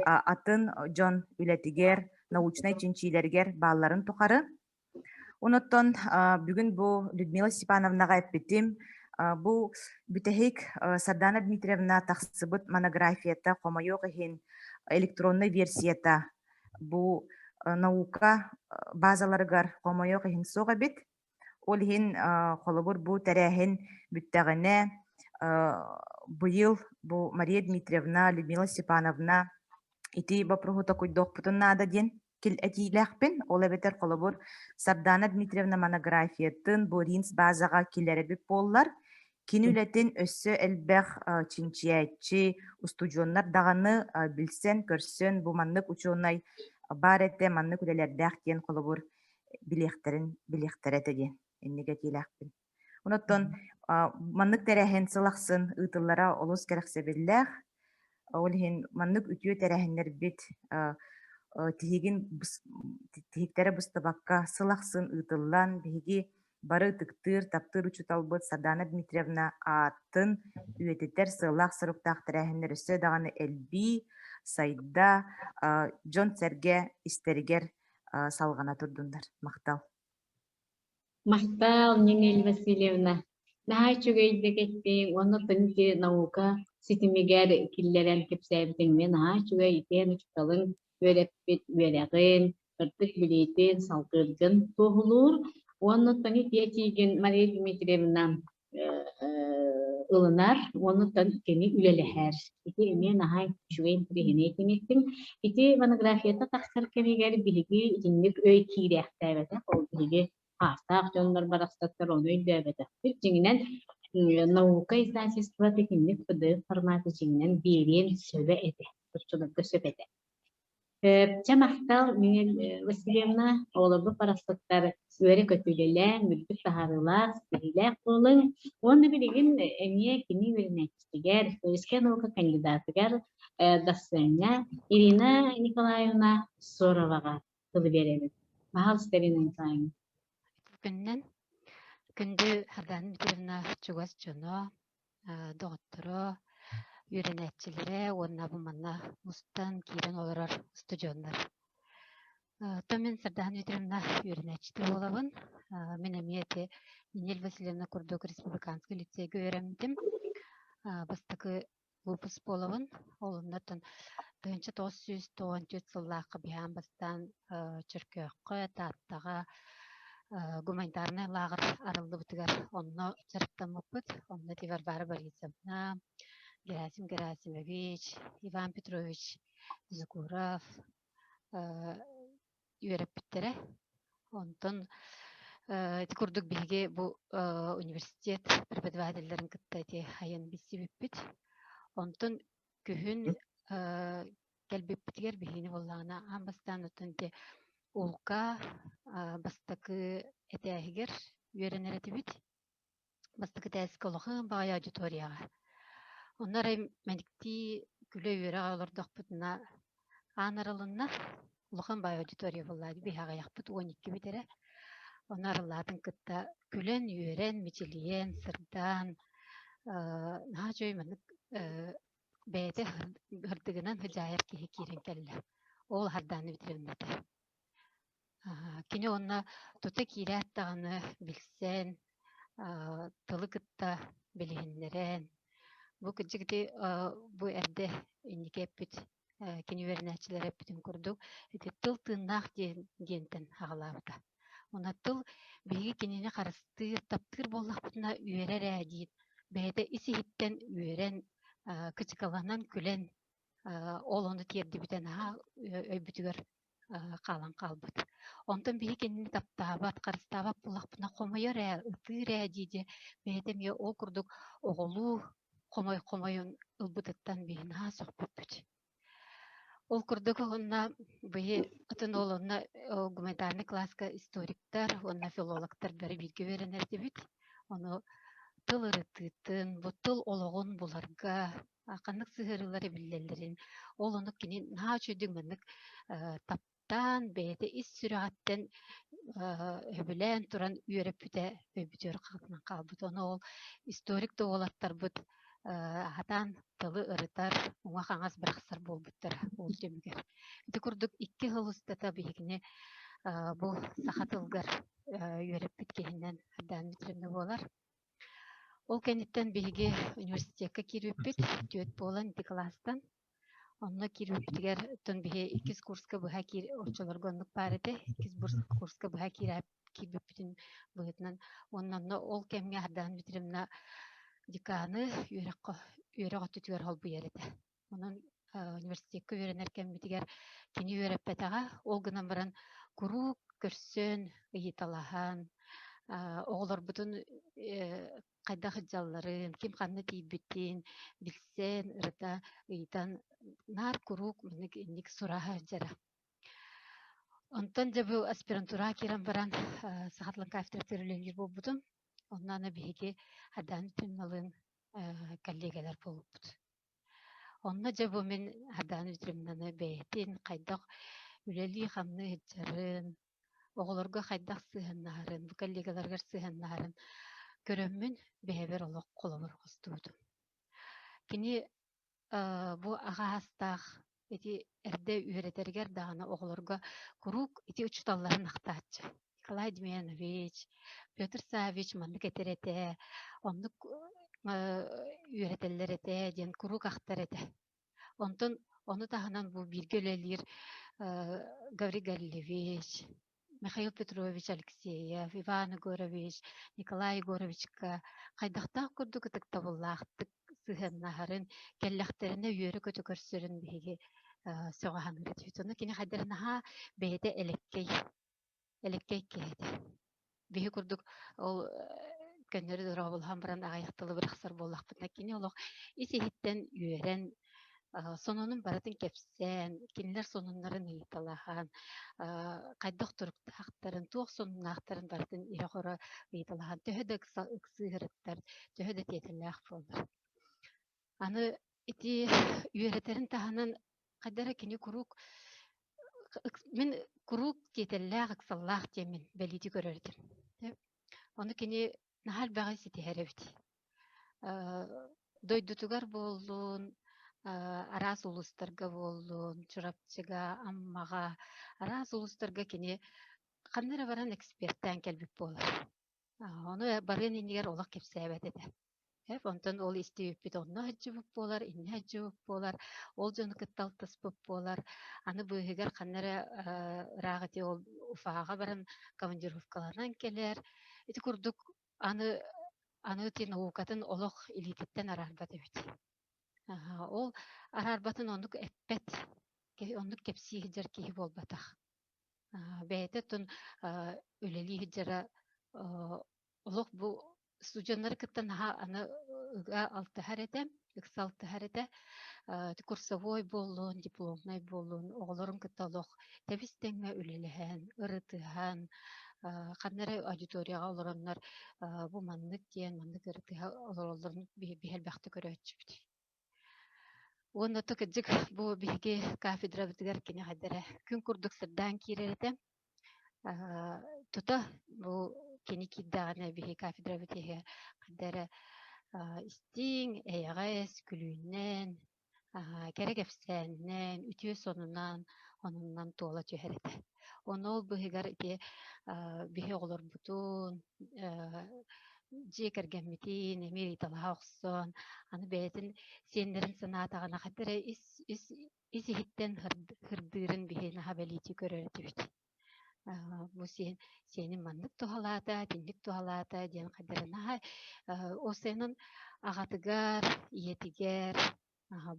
атын дьон үлэтигэр, научнай чинчиилэригэр баалларын тухары. Онуттан бүгүн бу Людмила Степановнаҕа эппитим, бу бүтэһик Сардана Дмитриевна тахсыбыт монографията хомойуох иһин электроннай версията бу наука базаларыгар хомойуох иһин суох эбит. Ол иһин холобур бу тэрээһин бүттэҕинэ быйыл бу Мария Дмитриевна, Людмила Степановна ити боппуруоһу токуйдуохпутун наада диэн этиилээхпин. Ол эбэтэр холобур Сардана Дмитриевна монографиятын бу Ринс базаҕа киллэрэбит буоллар, кини үлэтин өссө элбэх чинчийээччи, устудьуоннар даҕаны билсэн, көрсөн бу маннык учуонай баар этэ, маннык үлэлэрдээх диэн холобур билиэхтэрин билиэхтэрэ этэ диэн инник этиилээхпин. Онон маннык тэрээһин сыл ахсын ыытыллара олус кэрэхсэбиллээх. Ол иһин маннык үтүө тэрээһиннэрбит тиһигин тиһиктэрэ быстыбакка сыл ахсын ыытыллан биһиги бары ытыктыыр, таптыыр учууталбыт Сардана Дмитриевна аатын үйэтитэр сыаллаах-соруктаах тэрээһиннэр өссө даҕаны элбии, сайда, дьон-сэргэ истэригэр салҕана турдуннар. Махтал. Махтал, Нинель Васильевна. Наһаа үчүгэйдик эттиҥ уонна ити наука ситимигэр киллэрэн кэпсээбитиҥ мин наһаа үчүгэй итиэн учууталыҥ үөрэппит үөрэҕин, сырдык билиитин салгыыргын туоһулуур. Уонна ити этиигин Мария Дмитриевна ылынар уонна кини үлэлэһэр. Ити эмиэ наһаа үчүгэй интэриэһинэй этиҥ Ити монографията тахсар кэмигэр биһиги итинник өй киирээхтээбэтэх, ол биһиги хаастаах дьоннор барахсаттар ону өйдөөбөтөхпүт. Дьиҥинэн наука издательствота итинник PDF форматы дьиҥинэн биэриэн сөбө этэ, оччолорго сөп этэ. Чэ махтал, Нинель Васильевна, оҕолорбут барахсаттар үөрэ-көтө үлэлээн, үрдүк таһаарыылаах, ситиһиилээх буолуҥ. Уонна билигин эмиэ кини үөрэнээччитигэр, историческай наука кандидатыгар дассыаҥҥа Ирина Николаевна Сороваҕа тылы биэрэбин. Пожалуйста, Ирина Николаевна. Күннэн күндү Сардана Дмитриевна чугас дьоно, доҕотторо, үөрэнээччилэрэ уонна бу манна мустан киирэн олорор устудьуоннар. Оттон мин Сардаана Дмитриевна үөрэнээччитэ буолабын. Мин эмиэ ити Нинель Васильевна курдук республиканскай лицейгэ үөрэммитим. Бастакы выпуск буолабын. Ол оннуттан 1994 сыллаахха биһаан бастаан Чөркөөххө, Тааттаҕа гуманитарнай лааҕыр арыллыбытыгар онно дьарыктаммыппыт. Онно ити Варвара Борисовна, Герасим Герасимович, Иван Петрович Жигуров үөрэппиттэрэ. Онтон ити курдук биһиги бу университет преподавателлэрин кытта ити айан билсибиппит. Онтон күһүн кэлбиппитигэр биһигини буоллаҕына аан бастаан оттон ити Улка бастакы этээһигэр үөрэнэр этибит. Бастакы этээскэ улахан баҕайы аудиторияҕа. Онно арай мэниктии күлэ-үөрэ олордохпутуна аан арылынна. Улахан баҕайы аудитория буолла биһи аҕыйахпыт 12-бит эрэ. Ону арыллаатын кытта күлэн-үөрэн, мичилийэн, сырдаан, наһаа үчүгэй маннык бэйэтэ һырдыгынан сыдьаайар киһи киирэн кэллэ. Ол Хардааны бүтэрэммэтэ. Кини уонна тута киирээт даҕаны билсэн, тылы кытта билиһиннэрэн, бу кырдьык ити бу эрдэ инники эппит кини үөрэнээччилэрэ эппитин курдук ити тыл тыыннаах диэн диэнтэн аҕалаабыта. Уонна тыл биһиги кинини харыстыыр, таптыыр буоллахпытына үөрэр ээ диир. Бэйэтэ ис-иһиттэн үөрэн, кычыкаланан күлэн ол ону тиэрдибитэ наһаа өйбүтүгэр хаалан хаалбыт. Онтон биһиги кинини таптаабат, харыстаабат буоллахпытына хомойор ээ, ытыыр ээ дии-дии бэйэтэ эмиэ ол курдук оҕолуу хомой хомойон ылбытыттан биһи наһаа сөхпүппүт. Ол курдук уонна быйы атын ол онно гуманитарный класска историктар уонна филологтар бары бииргэ үөрэнэр этибит. Ону тыл ырытыытын, бу тыл олоҕун буларга ханнык сыһыарыылары биллэллэрин, ол ону кини наһаа үчүгэйдик маннык таптаан, бэйэтэ ис сүрэҕиттэн өбүлээн туран үөрэппитэ өйбүтүгэр хатанан хаалбыт. Ону ол историк да уолаттарбыт аһатаан тылы ырытар, уҥа-хаҥас бырахсар буолбуттара ол түмүгэр. Ити курдук икки сыл устата биһигини бу саха тылыгар үөрэппит киһинэн Ардаан Дмитриевна буолар. Ол кэнниттэн биһиги университекка киирбиппит, түөрт буолан ити кылаастан. Онно киирбиппитигэр оттон биһи иккис курска быһа киир оччолорго оннук баар этэ. Иккис курска быһа киирбиппитин быһыытынан уонна онно ол кэмҥэ Ардаан Дмитриевна деканы үөрэххэ үөрэх өттүтүгэр холбуйар этэ. Онон университекка үөрэнэр кэммитигэр кини үөрэппэтэҕэ, ол гынан баран куруук көрсөн, ыйыталаһан, оҕолорбутун хайдах сылдьалларын, ким ханна тиийбитин билсэн, ырыта, ыйытан наар куруук маннык инник сураһа сылдьара. Онтон дьэ бу аспирантураҕа киирэн баран саха тылын кафедратын үлэлиир буолбутум. Онно аны биһиги Адан Пимналыын коллегалар буолбуппут. Онно дьэ бу мин Адан Дмитриевнаны бэйэтин хайдах үлэлии-хамныы сылдьарын, оҕолорго хайдах сыһыаннаһарын, бу коллегаларыгар сыһыаннаһарын көрөммүн бэйэбэр олох холобур оҥостубутум. Кини бу аҕа аастаах ити эрдэ үөрэтэригэр даҕаны оҕолорго куруук ити учууталларын ахтааччы. Николай Демьянович, Петр Саввич маннык этэр этэ, оннук үөрэтэллэр этэ диэн куруук ахтар этэ. Онтон ону таһынан бу бииргэ үлэлиир Гаврил Гаврильевич, Михаил Петрович Алексеев, Иван Егорович, Николай Егоровичка хайдахтаах курдук ытыктабыллаахтык сыһыаннаһарын, кэллэхтэринэ үөрэ-көтө көрсөрүн биһиги сөҕө саныыр этибит. Ону кини хайдах наһаа бэйэтэ элэккэй элэккэй киһи этэ. Биһи курдук ол көннөрү дорооболоһон баран аҕыйах тылы бырахсар буоллахпытына, кини олох ис-иһиттэн үөрэн, сонунун барытын кэпсээн, кинилэр сонуннарын ыйыталаһан, хайдах туруктаахтарын, туох сонуннаахтарын барытын ирэ-хоро ыйыталаһан, төһө да ыксыыһырыттар, төһө да тиэтэллээх буоллар. Аны ити үөрэтэрин таһынан хайдах эрэ кини куруук мин куруук тиэтэллээх, ыксаллаах диэммин бэлиэтии көрөр этим. Ону кини наһаа элбэҕи ситиһэр эбит. Дойдутугар буоллун, араас улуустарга буоллун, Чурапчыга, Аммаҕа, араас улуустарга кини ханна эрэ баран экспертээн кэлбит буолар. Ону барыан иннигэр олох кэпсээбэт этэ. Онтон ол истибиппит онно сылдьыбыт буолар, иннэ сылдьыбыт буолар, ол дьону кытта алтыспыт буолар. Аны быыһыгар ханна эрэ ыраах ити ол Уфаҕа баран командировкаланан кэлэр. Ити курдук аны аны ити наукатын олох илиититтэн араарбат эбит. Ол араарбатын оннук эппэт, оннук кэпсии сылдьар киһи буолбатах. Бэйэтэ оттон үлэлии сылдьара олох бу студеннары кытта наһаа аны ыга алтыһар этэ. Ыкса алтыһар этэ. Курсовой буоллун, дипломнай буоллун, оҕолорун кытта олох тэбис-тэҥҥэ үлэлэһэн, ырытыһан, ханна эрэ аудиторияҕа олороннор бу маннык диэн, маннык ырытыһа олороллорун биһи элбэхтик көрөөччүбүт. Уонна то кырдьык бу биһиги кафедрабытыгар кини хайдара күн курдук сырдаан киирэр этэ. Тута бу кини киирдэҕинэ биһи кафедрабыт иһигэр хайда эрэ истиҥ, эйэҕэс, күлүүннэн, кэрэ кэпсээнинэн, үтүө сонунан, онунан туола түһэр этэ. Ону ол быыһыгар ити биһи оҕолорбутун, дьиэ кэргэммитин эмиэ ыйыталаһа охсон, аны бэйэтин сиэннэрин санаатаҕына хайда эрэ ис ис ис иһиттэн һырдыырын биһи наһаа бэлиэтии көрөр этибит. Бу сиэн сиэним маннык туһалаата, итинник туһалаата диэн хайдара наһаа ол сайынын аҕатыгар, ийэтигэр,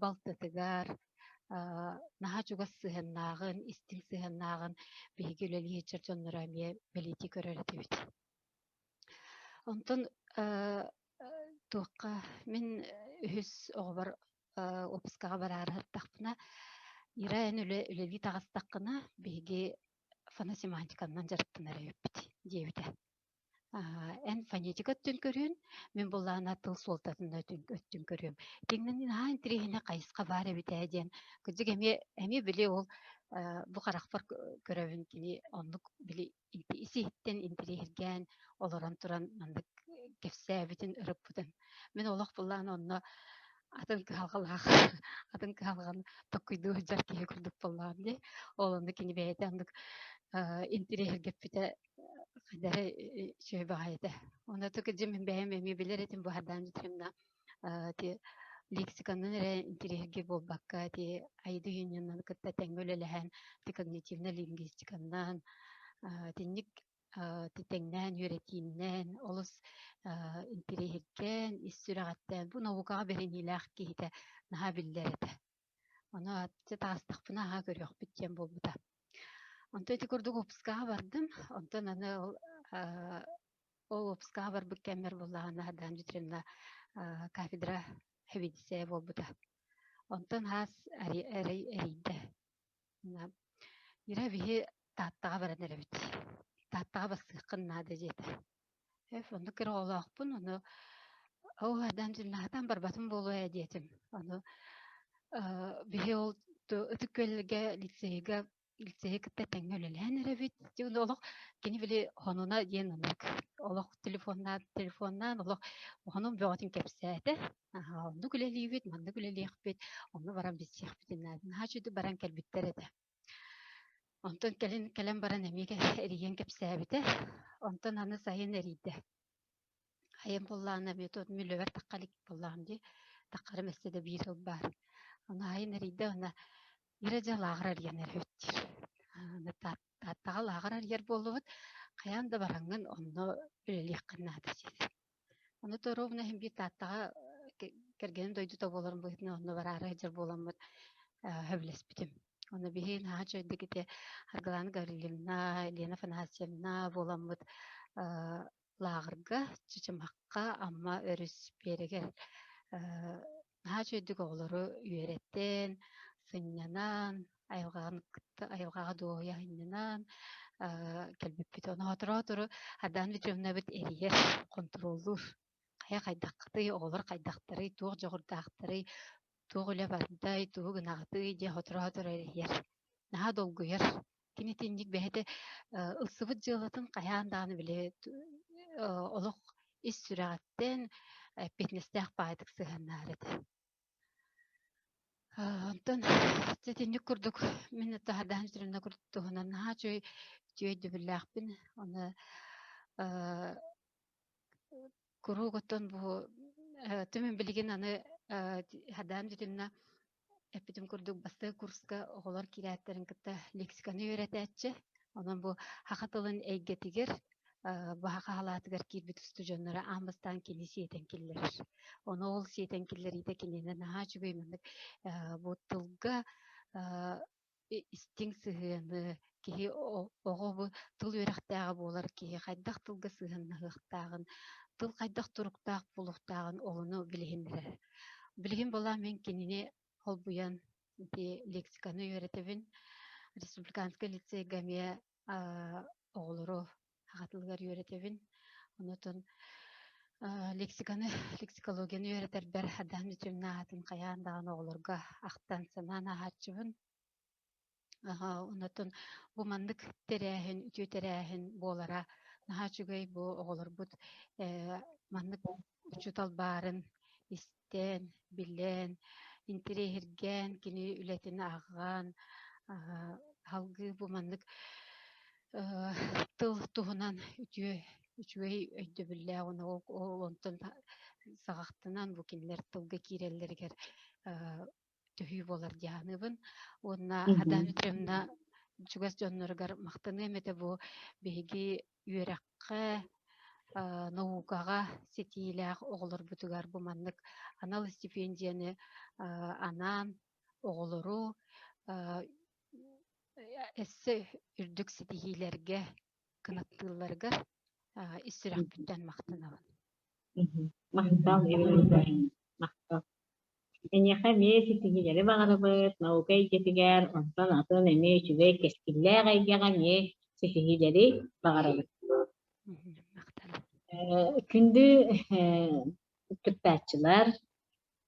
балтытыгар наһаа чугас сыһыаннааҕын, истиҥ сыһыаннааҕын биһиги үлэлии сылдьар дьонноро эмиэ бэлиэтии көрөр этибит. Онтон туохха мин үһүс оҕобор уоппускаҕа бараары сыттахпына, Ира эн үлэ үлэлии таҕыстаххына, биһиги фоносемантиканнан дьарыктанар эбиппит диэбитэ. Эн фонетика өттүн көрүөн, мин буоллаҕына тыл суолтатын өттүн көрүөм. Итиннэ наһаа интэриэһинэй хайысха баар эбит ээ диэн кырдьык эмиэ эмиэ били ол бу харахпар көрөбүн кини оннук били ис-иһиттэн интэриэһиргээн олорон туран маннык кэпсээбитин, ырыппытын. Мин олох буллаан онно атын кыһалҕалаах, атын кыһалҕаны токкуйдуу сылдьар киһи курдук буоллаҕым дии. Ол онно кини бэйэтэ оннук интэриэһиргэппитэ хайдах эрэ үчүгэй баҕайы этэ. Онно дьэ мин бэйэм эмиэ билэр этим бу Хардаан Дмитриевна ити лексиканын эрэ интэриэһиргиир буолбакка, ити Аида Юньяннаны кытта тэҥҥэ үлэлэһэн, ити когнитивнай лингвистиканан итинник тэҥнээн үөрэтииннэн олус интэриэһиргээн, ис сүрэҕиттэн бу наукаҕа бэриниилээх киһитэ наһаа биллэр этэ. Ону дьэ таҕыстахпына аһаа көрүөхпүт диэн буолбута. Онтон ити курдук выпускаҕа бардым. Онтон аны ол ол выпускаҕа барбыт кэммэр буоллаҕына Даан Дмитриевна кафедра сэбиэдиссэйэ буолбута. Онтон хаас эрийдэ. Ира биһи Тааттаҕа баран эрэбит. Тааттаҕа барсыаххын наада диэтэ. Эф, оннук кыра оҕолоохпун, ону оо, Адам дьыллаатаан барбатым буолуо ээ диэтим. Ону биһи ол Ытык Күөлгэ лицейгэ лицейи кытта тэҥҥэ үлэлээн эрэбит. Дьэ, олох кини били хонуна диэн оннук олох телефоннаан телефоннаан олох хонун бөҕөтүн кэпсээтэ. Аһаа, оннук үлэлиибит, маннык үлэлиэхпит, онно баран билсиэхпитин наада. Наһаа үчүгэй баран кэлбиттэр этэ. Онтон кэлин кэлэн баран эмиэ эрийэн кэпсээбитэ. Онтон аны сайын эрийдэ. Айан буоллаҕына эмиэ тут мүлүбэр тахха илик буоллаҕым дии. Таххарым өссө да биир сыл баар. Ону айан эрийдэ уонна Ира дьэ лааҕыр арыйан эрэбит диир. Аны Тааттаҕа лааҕыр арыйар буоллубут. Хайаан да бараҥҥын онно үлэлиэххин наада диэтэ. Ону ровно иһин биир Тааттаҕа кэргэним дойдута буоларын быһыытынан онно бараары сылдьар буоламмыт сөбүлэспитим. Ону биһиги наһаа үчүгэйдик ити Аргылаана Гаврильевна, Елена Афанасьевна буоламмыт лааҕырга Чычымахха Амма өрүс биэрэгэр наһаа үчүгэйдик оҕолору үөрэтэн, сынньанан, айылҕаны кытта айылҕаҕа дуоһуйа сынньанан кэлбиппит. Ону сотору-сотору Ардаан Дмитриевнабыт эрийэр, хонтуруоллуур. Хайа хайдаххытый, оҕолор хайдахтарый, туох дьоҕурдаахтарый, туох үлэ бардай, тугу гынаҕытый диэн сотору-сотору эрийэр. Наһаа долгуйар. Кини итинник бэйэтэ ылсыбыт дьыалатын хайаан даҕаны били олох ис сүрэҕиттэн эппиэтинэстээх баайдык сыһыаннаһар этэ. Онтон дьэ итинник курдук мин Таһардаан Дмитриевна туһунан наһаа үчүгэй үчүгэй өйдөбүллээхпин. Оны куруук оттон бу түмүн билигин аны Хардаан Дмитриевна эппитим курдук бастакы курска оҕолор киирээттэрин кытта лексиканы үөрэтээччи. Онон бу саха тылын эйгэтигэр бу саха халаатыгар киирбит устудьуоннары аан бастаан кини сиэтэн киллэрэр. Ону ол сиэтэн киллэриитэ кинини наһаа үчүгэй маннык бу тылга истиҥ сыһыаны, киһи оҕо бу тыл үөрэхтээҕэ буолар киһи хайдах тылга сыһыаннаһыахтааҕын, тыл хайдах туруктаах буолуохтааҕын оҕону билиһиннэрэр. Билигин буолла мин кинини холбуйан ити лексиканы үөрэтэбин. Республиканскай лицейгэ эмиэ оҕолору аҕатылыгар үөрэтэбин. Онотон лексиканы, лексикологияны үөрэтэрбэр Адам Дмитриевна аатын хайаан даҕаны оҕолорго ахтан санаан ааһааччыбын. Онотон бу маннык тэрээһин, үтүө тэрээһин буолара наһаа үчүгэй бу оҕолорбут маннык учуутал баарын истэн, билэн, интэриэһиргээн кини үлэтин ааҕан салгыы бу маннык тыл туһунан үтүө үчүгэй өйдөбүллээх уонна ол онтон саҕахтанан бу кинилэр тылга киирэллэригэр төһүү буолар дии саныыбын. Уонна Адам Дмитриевна чугас дьонноругар махтаныам этэ бу биһиги үөрэххэ, наукаҕа ситиилээх оҕолорбутугар бу маннык анал стипендияны анаан оҕолору өссө үрдүк ситиһиилэргэ кынаттыылларыгар ис сүрэхпиттэн махтанабын. Махтал, Махтал. Эйиэхэ эмиэ ситиһиилэри баҕарабыт, наука эйгэтигэр, онтон атын эмиэ үчүгэй кэскиллээх эйгэҕэ эмиэ ситиһиилэри баҕарабыт. Күндү кыттааччылар,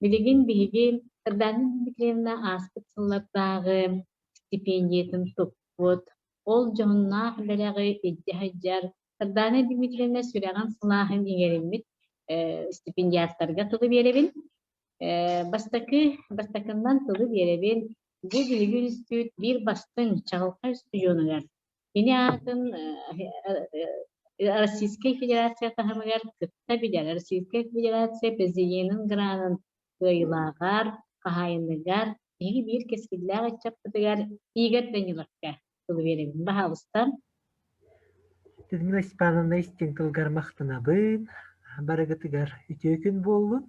билигин биһиги Сардаана Дмитриевна ааспыт сыллардааҕы стипендиятын туппут, ол дьоһуннаах бэлэҕи илдьэ сылдьар Сардаана Дмитриевна сүрэҕин сылааһын иҥэриммит стипендиаттарга тылы биэрэбин. Бастакы бастакыннан тылы биэрэбин. Бу биһиги үнүстүүт биир бастыҥ чаҕылхай устудьуонугар кини аатын Российскай Федерация таһымыгар кытта билэр Российскай Федерация президенин гранын кыайыылааҕар, хаһаайыныгар, биһиги биир кэскиллээх ыччаппытыгар Игорь Даниловка тылы биэрэбин. Баһаалыста. Людмила Степановна истиҥ тылгар махтанабын. Барыгытыгар үтүө күн буоллун.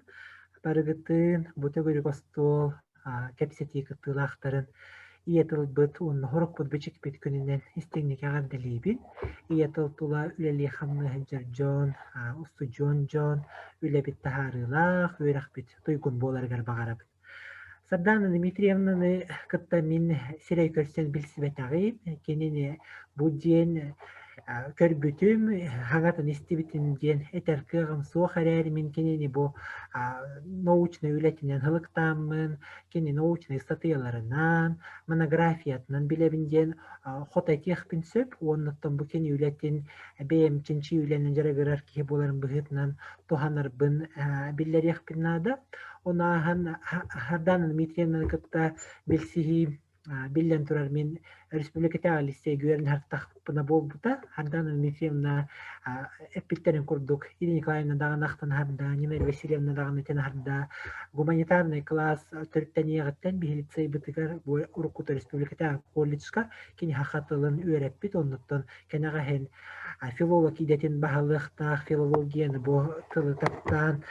Барыгытын бу төгүрүк остуол кэпсэтии кыттыылаахтарын ийэ тылбыт уонна хорукпут бичикпит күнүнэн истиҥник эҕэрдэлиибин. Ийэ тыл тула үлэлии-хамныы сылдьар дьон, устудьуон дьон үлэбит таһаарыылаах, үөрэхпит туйгун буоларыгар баҕарабын. Сардаана Дмитриевнаны кытта мин сирэй көрсөн билсибэтэҕим. Кинини бу диэн көрбүтүм, хаҥатын истибитим диэн этэр кыаҕым суох эрээри мин кинини бу научнай үлэтинэн һылыктааммын, кини научнай ыстатыйаларынан, монографиятынан билэбин диэн хото этиэхпин сөп. Уоннаттан бу кини үлэтин бэйэм чинчийии үлэнэн дьарыгырар киһи буоларым быһыытынан туһанарбын биллэриэхпин наада. Ону ааһан Сардаана Дмитриевнаны кытта билсиһии биллэн турар мин республикатааҕы лицейгэ үөрэнэ буолбута. Сардаана Дмитриевна эппиттэрин курдук Ирина Николаевна даҕаны ахтан аһарда, Нина Васильевна даҕаны этэн аһарда. Гуманитарнай кылаас төрүттэниэҕиттэн биһи лицейбытыгар уруккута республикатааҕы колледжка кини саха тылын үөрэппит, оннуттан кэнэҕэһин филолог идэтин баһылыахтаах филологияны бу тылы таптаан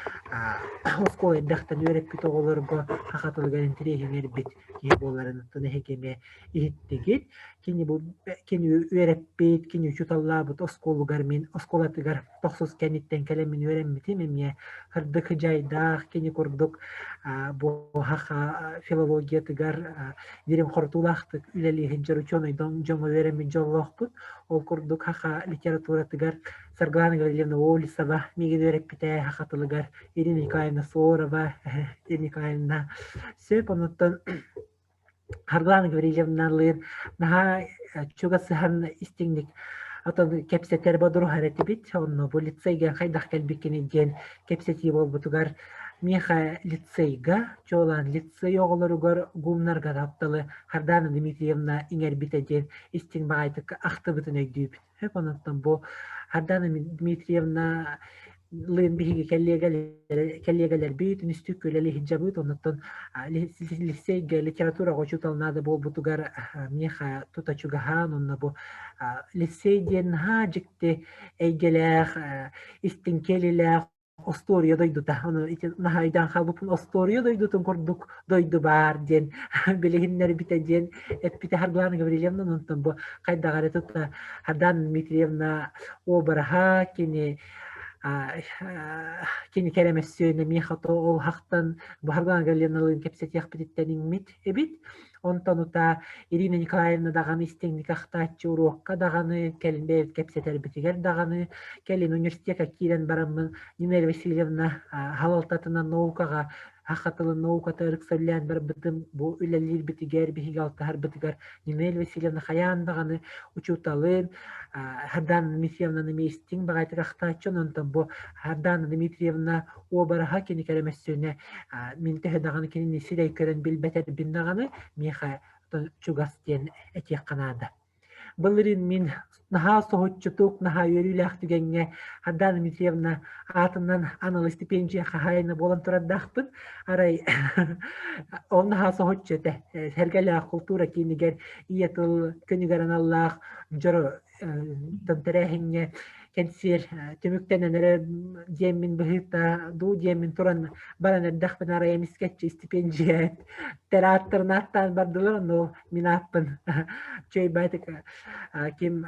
оскуола эрдэхтэн үөрэппит оҕолорго саха тылыгар интэриэһиҥэрбит киһи буоларын оттон эһиги эмиэ иһиттигит. Кини бу кини үөрэппит, кини учууталлаабыт оскуолугар мин оскуолатыгар тохсус кэнниттэн кэлэммин үөрэммитим эмиэ сырдык дьайдаах кини курдук бу саха филологиятыгар дириҥ хорутуулаахтык үлэлии сылдьар учуонай дьоҥҥо үөрэммит дьоллоохпут. Ол курдук саха литературатыгар Саргылана Гаврильевна Олесова миигин үөрэппитэ саха тылыгар Ирина Николаевна Сорова, Ирина Николаевна сөп онуттан Саргылана Гаврильевналыын наһаа чугасыһан истиҥник отон кэпсэтэр бодоруһар этибит. Онно бу лицейгэ хайдах кэлбиккиний диэн кэпсэтии буолбутугар миэхэ лицейга, чуолаан лицей оҕолоругар гумнарга тапталы Сардаана Дмитриевна иҥэрбитэ диэн истиҥ баҕайытык ахтыбытын өйдүүбүн. Сөп онуттан бу Сардаана Дмитриевна лыын биһиги кэллиэгэлэрбит, үнүстүүккэ үлэлии сылдьабыт, онуттан лицейгэ литератураҕа учуутал наада буолбутугар миэхэ тута чугаһаан, онно бу лицей диэн наһаа дьикти эйгэлээх, истиҥ киэлилээх остуоруйа дойдута. Ону ити наһаа өйдөөн хаалбыппын остуоруйа дойдутун курдук дойду баар диэн билиһиннэрбитэ диэн эппитэ Саргылана Гаврильевна онтон бу хайдах эрэ тута Сардаана Дмитриевна уобараһа кини. Кини кэрэ мөссүөнэ миэхэ ол хахтан Баһарган Галиналыын кэпсэтиэхпититтэн иҥмит эбит. Онтон утаа Ирина Николаевна даҕаны истиҥник ахтааччы уруокка даҕаны, кэлин бэйэбит кэпсэтэрбитигэр даҕаны, кэлин университекка киирэн бараммын Нинель Васильевна салалтатынан наукаҕа саха тылын науката ыксаллаан барбытым бу үлэлиирбитигэр, биһиги алтыһарбытыгар Нинель Васильевна хайаан даҕаны учууталын Хардана Дмитриевнаны эмиэ истиҥ баҕайытык ахтааччы, онтон бу Хардана Дмитриевна уобараһа кини кэрэ мөссүөнэ мин төһө даҕаны кинини сирэй көрөн билбэтэрбин даҕаны миэхэ чугас диэн этиэххэ наада. Былырыын мин наһаа соһуччутук, наһаа үөрүүлээх түгэҥҥэ Ардана Дмитриевна аатынан анал истипиэндьийэ хаһаайына буолан турардаахпын. Арай ол наһаа соһуччу этэ. Сэргэлээх култуура киинигэр ийэ тыл күнүгэр аналлаах дьоро тэрээһиҥҥэ кэнсиэр түмүктэнэн эрэ диэммин быһыыта дуу диэммин туран баран эрдэхпинэ арай эмискэччи истипиэндьийэ театрын ааттаан бардылар, ону мин ааппын чөйбаатык ким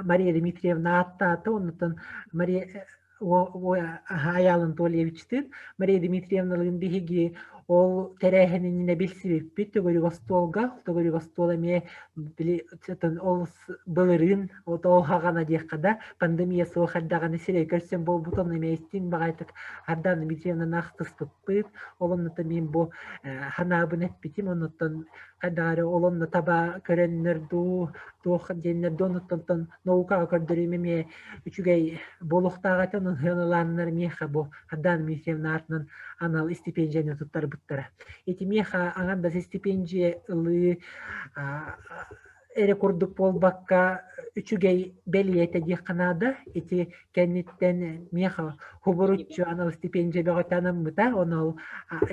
Мария Дмитриевна ааттаата, оннуттан Мария Айаал Анатольевичтыын Мария Дмитриевналыын биһиги ол тэрээһин иннинэ билсибиппит төгүрүк остуолга. Төгүрүк остуол эмиэ били ол былырыын ол хаҕана диэххэ да пандемия суох эрдэҕинэ сирэй көрсөн буолбут онно эмиэ истиҥ баҕайытык Ардана Дмитриевнаны ахтыспыппыт. Ол оннуттан мин бу ханаабын эппитим оннуттан хайдах эрэ ол онно таба көрөннөр дуу туох диэннэр дуу оннуттан наукаҕа көрдөрүүм эмиэ үчүгэй буолуохтаах этэ онон сыаналааннар миэхэ бу Ардана Дмитриевна аатынан анал истипиэндьийэни туттарбыттара. Ити миэхэ аҥардас истипиэндьийэ ылыы эрэ курдук буолбакка үчүгэй бэлиэтэ диэххэ наада. Ити кэнниттэн миэхэ хубуруччу анал стипендия бөҕөтө анаммыта. Онон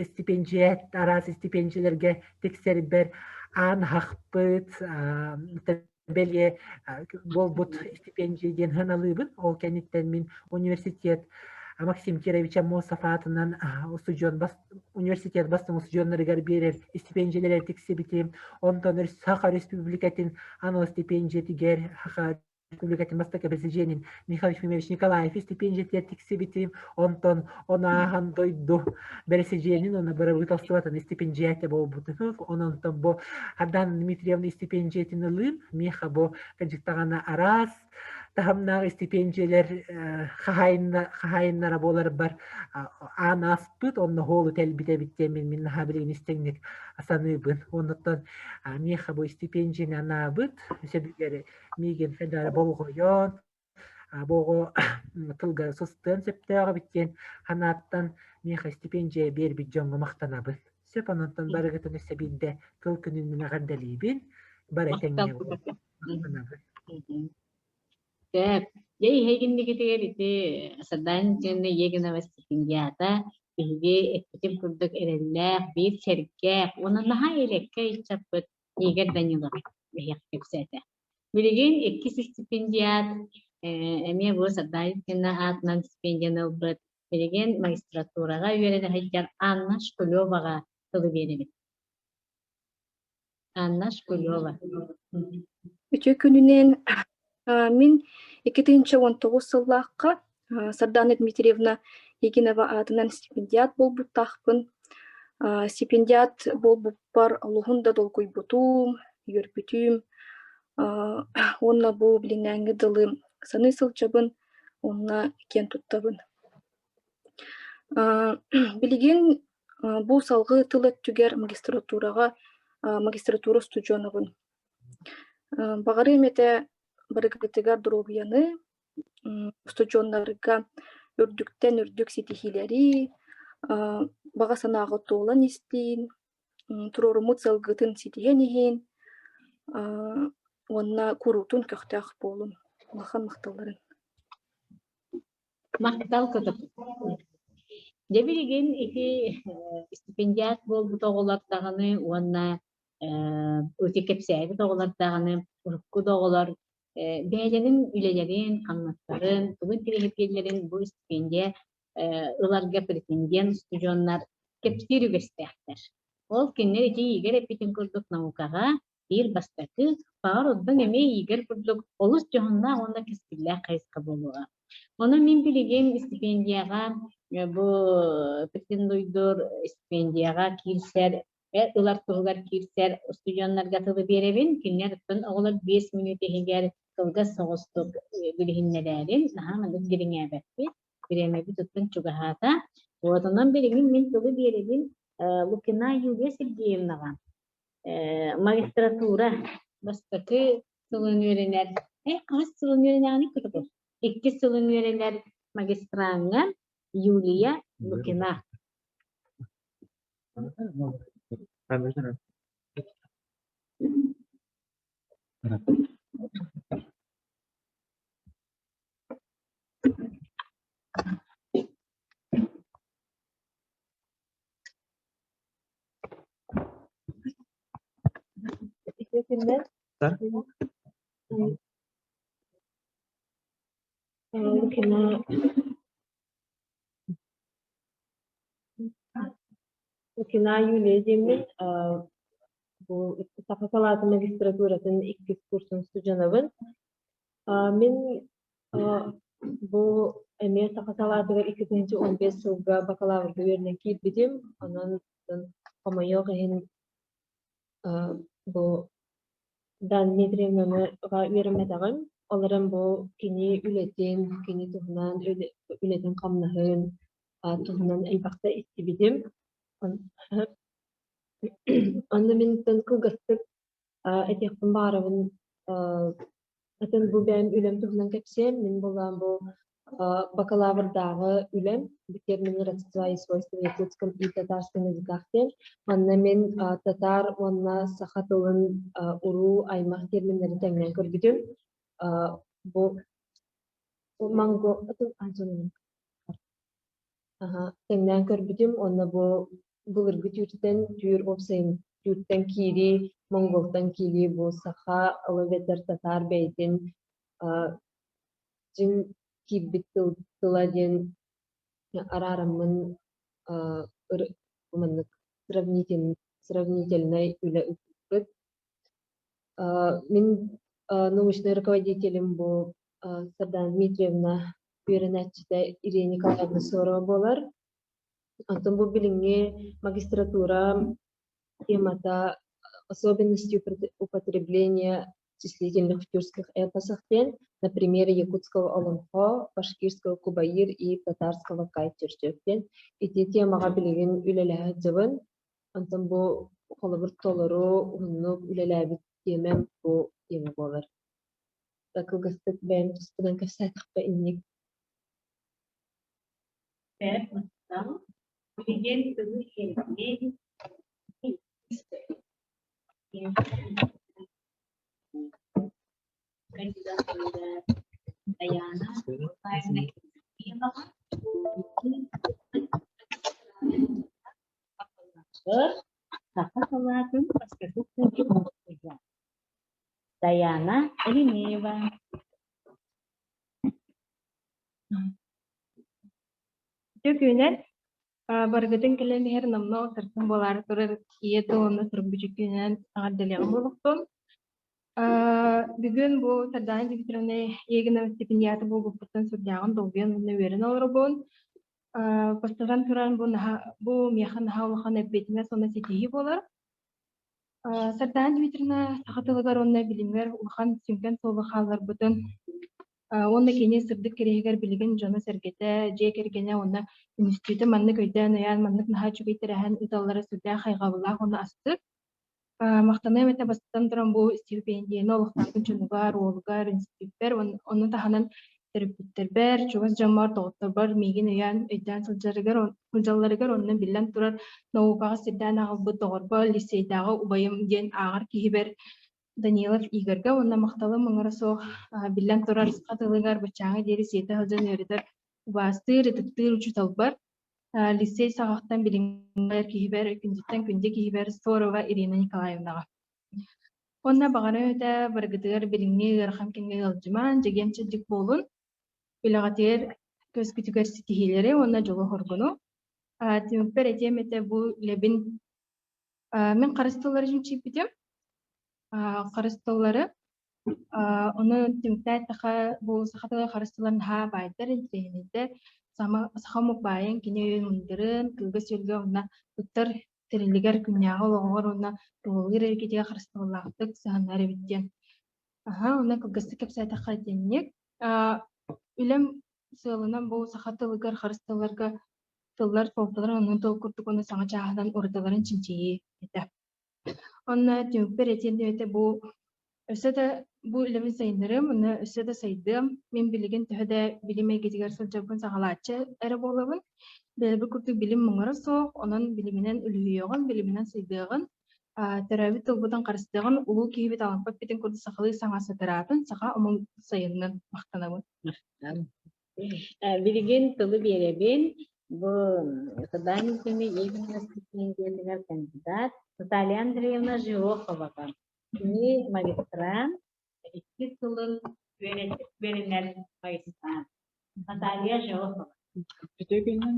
стипендия араас стипендиялэргэ тиксэрбэр аан аһахпыт бэлиэ буолбут стипендия диэн сыаналыыбын. Ол кэнниттэн мин университет Максим Кирович Аммосов аатынан устудьуон университет бастыҥ устудьуоннарыгар биэрэр стипендиялэрэ тиксибитим. Онтон Саха Республикатын анал стипендиятигэр Саха Республикатын бастакы президенин Михаил Ефимович Николаев стипендиятигэр тиксибитим. Онтон ону ааһан дойду бэрэсидьиэнин уонна бырабыыталыстыбатын стипендиатэ буолбутум. Онон бу Ардана Дмитриевна стипендиятын ылыым. Миэхэ бу кырдьыктаҕына араас таһымнаах истипиэндьийэлэр хаһаайыннара буоларбар аан ааспыт, онно хоолу тэлбит эбит диэн мин наһаа билигин истиҥник саныыбын. Оннуттан миэхэ бу истипиэндьийэни анаабыт, сөбүгэр миигин хайдах болҕойон, бу оҕо тылга сыстыан сөптөөх эбит диэн санааттан миэхэ истипиэндьийэ биэрбит дьоҥҥо махтанабын. Сөп, онон барыгытын өссө биирдэ тыл күнүн эҕэрдэлиибин. Бары этэҥҥэ махтанабын. Сөп. Дьэ, иһэгинникитигэр ити Сардаана Дмитриевна Егинова стипендиата биһиги эппитим курдук эрэллээх, биир сэргээх уонна наһаа элэккэй ыччаппыт Игорь Данилов биһиэхэ кэпсээтэ. Билигин иккис стипендиат эмиэ бу Сардаана Дмитриевна аатынан стипендияны ылбыт билигин магистратураҕа үөрэнэ сылдьар Анна Шкулеваҕа тылы биэрэбит. Анна Шкулева. Үтүө күнүнэн мин 2019 сыллаахха Сардана Дмитриевна Егинова аатынан стипендиат буолбуттаахпын. Стипендиат буолбуппар олуһун да долгуйбутум, үөрбүтүм. Уонна бу билиҥҥээҥҥи дылы саныы сылдьабын уонна киэн туттабын. Билигин бу салгыы тыл өттүгэр магистратураҕа магистратура устудьуонабын. Баҕарыам этэ барыгытыгар доруобуйаны, устудьуоннарга үрдүктэн үрдүк ситиһиилэри, баҕа санааҕыт туолан истиин, туруоруммут сыалгытын ситиһэн иһин уонна куруутун көхтөөх буолун. Улахан махталларын. Махтал кытып. Дьэ билигин ити стипендиат буолбут оҕолор даҕаны уонна ити кэпсээбит оҕолор даҕаны урукку да оҕолор бэйэлэрин үлэлэрин, хамнастарын, тугу интэриэһиргииллэрин бу стипендия ыларга претендент устудьуоннар кэпсиир үгэстээхтэр. Ол кинилэр ити Игорь эппитин курдук наукаҕа биир бастакы, баҕар онтон эмиэ Игорь курдук олус дьоһуннаах уонна кэскиллээх хайысха буолуоҕа. Онон мин билигин стипендияҕа бу претендуйдуур стипендияҕа киирсэр, ылар туһугар киирсэр устудьуоннарга тылы биэрэбин. Кинилэр оттон оҕолор 5 мүнүүтэ иһигэр кылгас соҕустук билиһиннэрээрин, наһаа маннык дириҥээбэппит. Бириэмэбит оттон чугаһаата. Вот онон билигин мин тылы биэрэбин Лукина Юлия Сергеевнаҕа. Магистратура бастакы сылын үөрэнэр, хаһыс сылын үөрэнэҕиний кытытыр? Иккис сылын үөрэнэр магистраҥҥа Юлия Лукина. Лукина Юлия диэммин, бу саха салаатын магистратуратын иккис курсун студенабын. Мин бу эмиэ саха салаатыгар 2015 сылга бакалаврга үөрэнэн киирбитим. Онон хомойуох иһин бу Дан Дмитриевнаны үөрэммэтэҕим. Ол эрэн бу кини үлэтин, кини туһунан үлэтин-хамнаһын туһунан элбэхтэ истибитим. Онно мин кылгастык этиэхпин баҕарабын атын бу бэйэм үлэм туһунан кэпсиэм. Мин буоллаҕым бу бакалаврдааҕы үлэм термины родства и свойства в якутском и татарском языках диэн. Манна мин татаар уонна саха тылын уруу аймах терминнэрин тэҥнээн көрбүтүм. Бу манго Тэҥнээн көрбүтүм уонна бу былыргы түүртэн түүр уопсайын түүртэн киирии, монголтан киирии бу саха ол эбэтэр татаар бэйэтин дьиҥ киирбит тыл тыла диэн араараммын маннык сравнительнай үлэ ыыппыт. Мин научнай руководителим бу Сардана Дмитриевна үөрэнээччитэ Ирина Николаевна Сорова буолар. Онтон бу билиҥҥи магистратура темата «Особенности употребления числительных в тюркских эпосах» диэн, на примере якутского олоҥхо, башкирского кубаир и татарского кай-чөрчөк диэн ити темаҕа билигин үлэлэһэ сылдьабын. Онтон бу холобур толору уһуннук үлэлээбит тиэмэм бу тиэмэ буолар. Кылгастык бэйэм туспунан кэпсээтэхпэ инник. Бэрт махтал. Билигин тылы иһэрдии кандидатура Даяна Николаевна Ефимова Саха салаатын бастакы Даяна Еремеева. Үтүө күнүнэн барыгытын кэлэн иһэр номнуо сарсын буолаары турар ийэ тыл уонна сурук-бичик күнүнэн эҕэрдэлиэҕим буолуохтун. Бүгүн бу Сардаана Дмитриевна Егинова стипендиата буолбуппуттан сүрдээҕин долгуйан уонна үөрэн олоробун. Бастатан туран бу наһаа бу миэхэ наһаа улахан эппиэтинэс уонна ситиһии буолар. Сардаана Дмитриевна саха тылыгар уонна билимигэр улахан сүҥкэн суолу хаалларбытын уонна кини сырдык кэриэһигэр билигин дьоно-сэргэтэ, дьиэ кэргэнэ уонна үнүстүүтэ маннык өйдөөн-өйөөн маннык наһаа үчүгэй тэрээһин ыыталлара сүрдээх хайҕабыллаах уонна астык. Махтаныам этэ бастатан туран бу стипендияны олохтообут дьонугар, уолугар, институппар ону таһынан төрөппүттэрбэр, чугас дьоммор, доҕотторбор миигин өйөөн, өйдөөн сылдьарыгар сылдьалларыгар онно биллэн турар наукаҕа сирдээн аҕалбыт доҕорбор, лицейдээҕи убайым диэн ааҕар киһибэр Данилов Игорьга уонна махталым муҥура суох биллэн турар саха тылыгар баччааҥҥа диэри сиэтэ сылдьан үөрэтэр убаастыыр, ытыктыыр учууталбар лицей саҕахтан билиҥҥи киһибэр, күндүттэн күндү киһибэр Сорова Ирина Николаевнаҕа. Уонна баҕарыам этэ барыгытыгар билиҥҥи ыарахан кэмҥэ ыалдьымаан, чэгиэн-чэбдик буолун, үлэҕитигэр көскүтүгэр ситиһиилэри уонна дьолу-соргуну. Түмүкпэр этиэм этэ бу үлэбин мин харыс тыллары чинчийбитим. Харыс тыллары. Ону түмүктээн эттэххэ, бу саха тыла харыс тылын наһаа баайдар, интэриэһинэйдэр. Саха омук баайын, кини өйүн мындырын, кыылга-сүөлгэ уонна туттар тэрилигэр, күннээҕи олоҕугар уонна тулалыыр эйгэтигэр харыстабыллаахтык сыһыаннар эбит диэн. Аһа, онно кылгастык кэпсээтэххэ итинник. Үлэм сыалынан бу саха тылыгар харыс тылларга тыллар суолталарын оннун тыл курдук уонна саҥа чааһынан уратыларын чинчийии этэ. Онно түмүкпэр этиэн этэ бу өссө да бу үлэбин сайыннарыам, уонна өссө да сайдыам. Мин билигин төһө да билим эйгэтигэр сылдьарбын саҕалааччы эрэ буолабын. Бэйэбит курдук билим муҥура суох, онон билиминэн үлүһүйүөҕүн, билиминэн сайдыаҕын, төрөөбүт тылбытын харыстыаҕын, улуу киһибит Алампа эппитин курдук сахалыы саҥа сатараатын, саха омук сайыннын махтанабын. Билигин тылы биэрэбин. Бу Саданниками Евгения стипендиятыгар кандидат Наталья Андреевна Жироховаҕа. Кини магистрант, иккис сылын үөрэнэр магистрант. Наталья Жирохова. Үтүө күнүнэн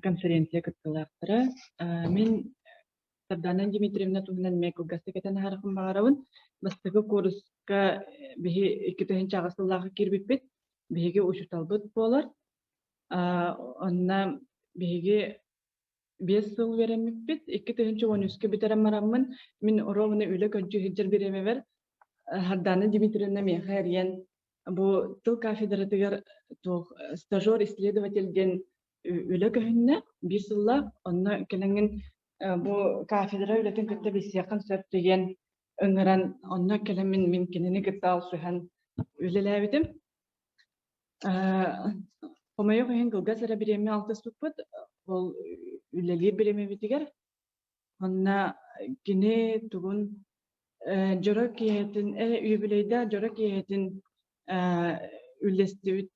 конференция кыттыылаахтара. Мин Сардана Дмитриевна туһунан эмиэ кылгастык этэн аһарахпын баҕарабын. Бастакы кууруска биһи 2008 сыллаахха киирбиппит. Биһиги учууталбыт буолар. Онно биһиги 5 сыл үөрэммиппит. 2013-кэ бүтэрэн бараммын, мин оруобуна үлэ көрдүү сылдьар бириэмэбэр Сардана Дмитриевна миэхэ эрийэн бу тыл кафедратыгар туох стажер-исследователь диэн үлэ көһүннэ биир сыллаах. Онно кэлэҥҥин бу кафедра үлэтин кытта билсиэххин сөп диэн ыҥыран, онно кэлэммин мин кинини кытта алтыһан үлэлээбитим. Хомойуох иһин кылгас эрэ бириэмэ алтыспыппыт. Ол үлэлиир бириэмэбитигэр Онно кини тугун дьоро киэһэтин үбүлүөйдээх дьоро киэһэтин үллэстибит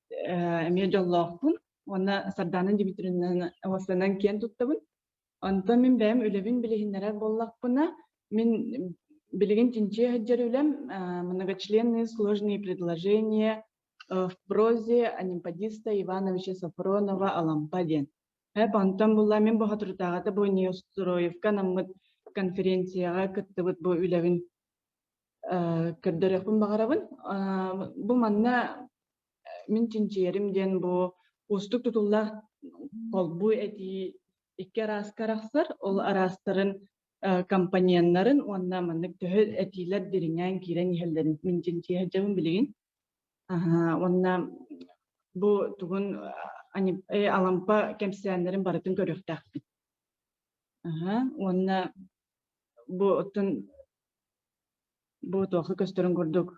эмиэ дьоллоохпун уонна Сардаана Дмитриевнаны уостанан киэн туттабын. Онтон мин бэйэм үлэбин билиһиннэрэр буоллахпына, мин билигин чинчийэ сылдьар үлэм многочленные сложные предложения в прозе Анемподиста Ивановича Софронова Алампа диэн. Эп онтон булла мин боһотурутааҕыта бу Неустроевка анаммыт конференцияҕа кыттыбыт бу үлэбин көрдөрүөхпүн баҕарабын. Бу манна мин чинчийэрим диэн бу уустук тутуллаах холбуу этии икки арааска арахсар. Ол араастарын компоненнарын уонна маннык төһө этиилэр дириҥээн киирэн иһэллэрин мин чинчийэ сылдьабын билигин. Уонна бу тугун Алампа кэпсээннэрин барытын көрүөхтээхпит. Уонна бу оттон бу туохха көстөрүн курдук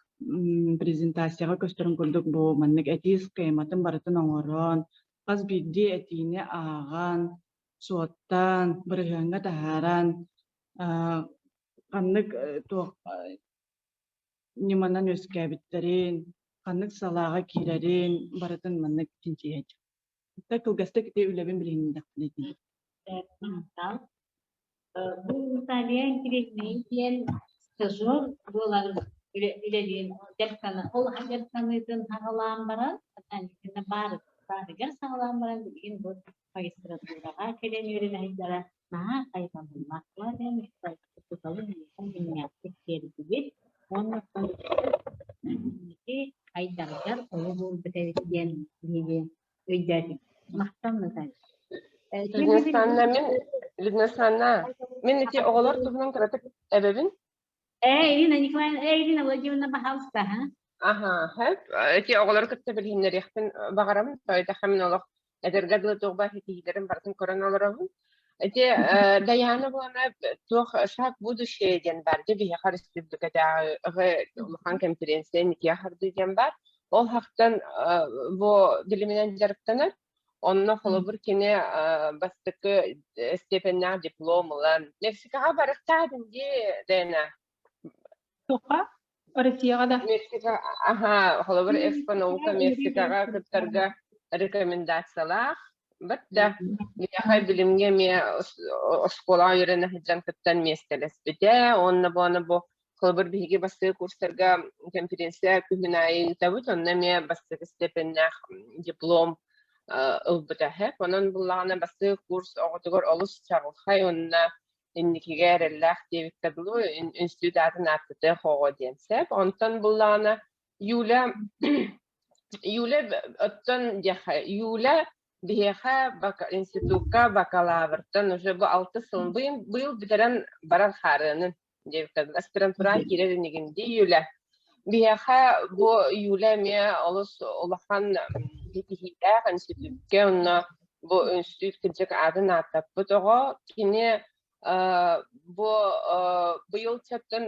презентацияҕа көстөрүн курдук бу маннык этии схематын барытын оҥорон, хас биирдии этиини ааҕан, суоттаан, бырыһыаҥҥа таһааран, ханнык туох ньыманан үөскээбиттэрин, ханнык салааҕа киирэрин барытын маннык чинчийээччи. Кылгастык ити үлэбин билиһиннэхпинэ итинник. Махтал. Бу Наталья интириэһинэй диэн стажер буолан үлэлиэн дьарыктана ол дьарыктаныытын саҕалаан баран баар баарыгар саҕалаан баран билигин бу магистратураҕа кэлэн үөрэнэ сылдьара наһаа хайҕабыллаах учууталын дьиҥнээхтик тиэрдибит уонна инники айдарыгар олук уурбут эбит диэн биһиги өйдөөтүбүт. Махтал Наталья. Людмила Александровна, мин Людмила Александровна, мин ити оҕолор туһунан кыратык эбэбин. Ирина Николаевна, Ирина Владимировна, пожалуйста, ага. Аха, хөп. Ити оҕолору кытта билиһиннэриэхпин баҕарабын. Тоойдохо мин олох эдэргэ дылы туох баар ситиһиилэрин барытын көрөн олоробун. Ити Дайаана буолана туох шаг будущее диэн баар дьэ биһиэхэ республикатааҕы улахан конференция Никия Харды диэн баар. Ол хахтан бу билиминэн дьарыктанар. Онно холобур кини бастакы степеннээх диплом ылан Мексикаҕа барыктаатым дии Дэна. Туохха? Россияҕа да? Мексика, аха, холобур Экспо наука Мексикаҕа кыттарга рекомендациялаах. Бат да, миэхэ билимҥэ эмиэ оскуолаҕа үөрэнэ сылдьан кыттан миэстэлэспитэ. Уонна буона бу Холобур, биһиги бастакы курстарга конференция күһүн аайы ыытабыт, онно эмиэ бастакы степеннээх диплом ылбыта. Онон буллаҕына бастакы курс оҕотугар олус чаҕылхай уонна инникигэ эрэллээх диэбиккэ дылы институт аатын ааттатыах оҕо диэн сөп. Онтон буллаҕына Юля Юля оттон диэххэ Юля биһиэхэ институкка бакалавртан уже бу алтыс сылын быйыл бүтэрэн барар хаарыанын диэбиттэр. Аспирантураҕа киирэр инигин дии Юля. Биһиэхэ бу Юля эмиэ олус улахан ситиһиилээх институтка онно бу институт кырдьык аатын ааттаппыт оҕо. Кини бу быйыл чөптөн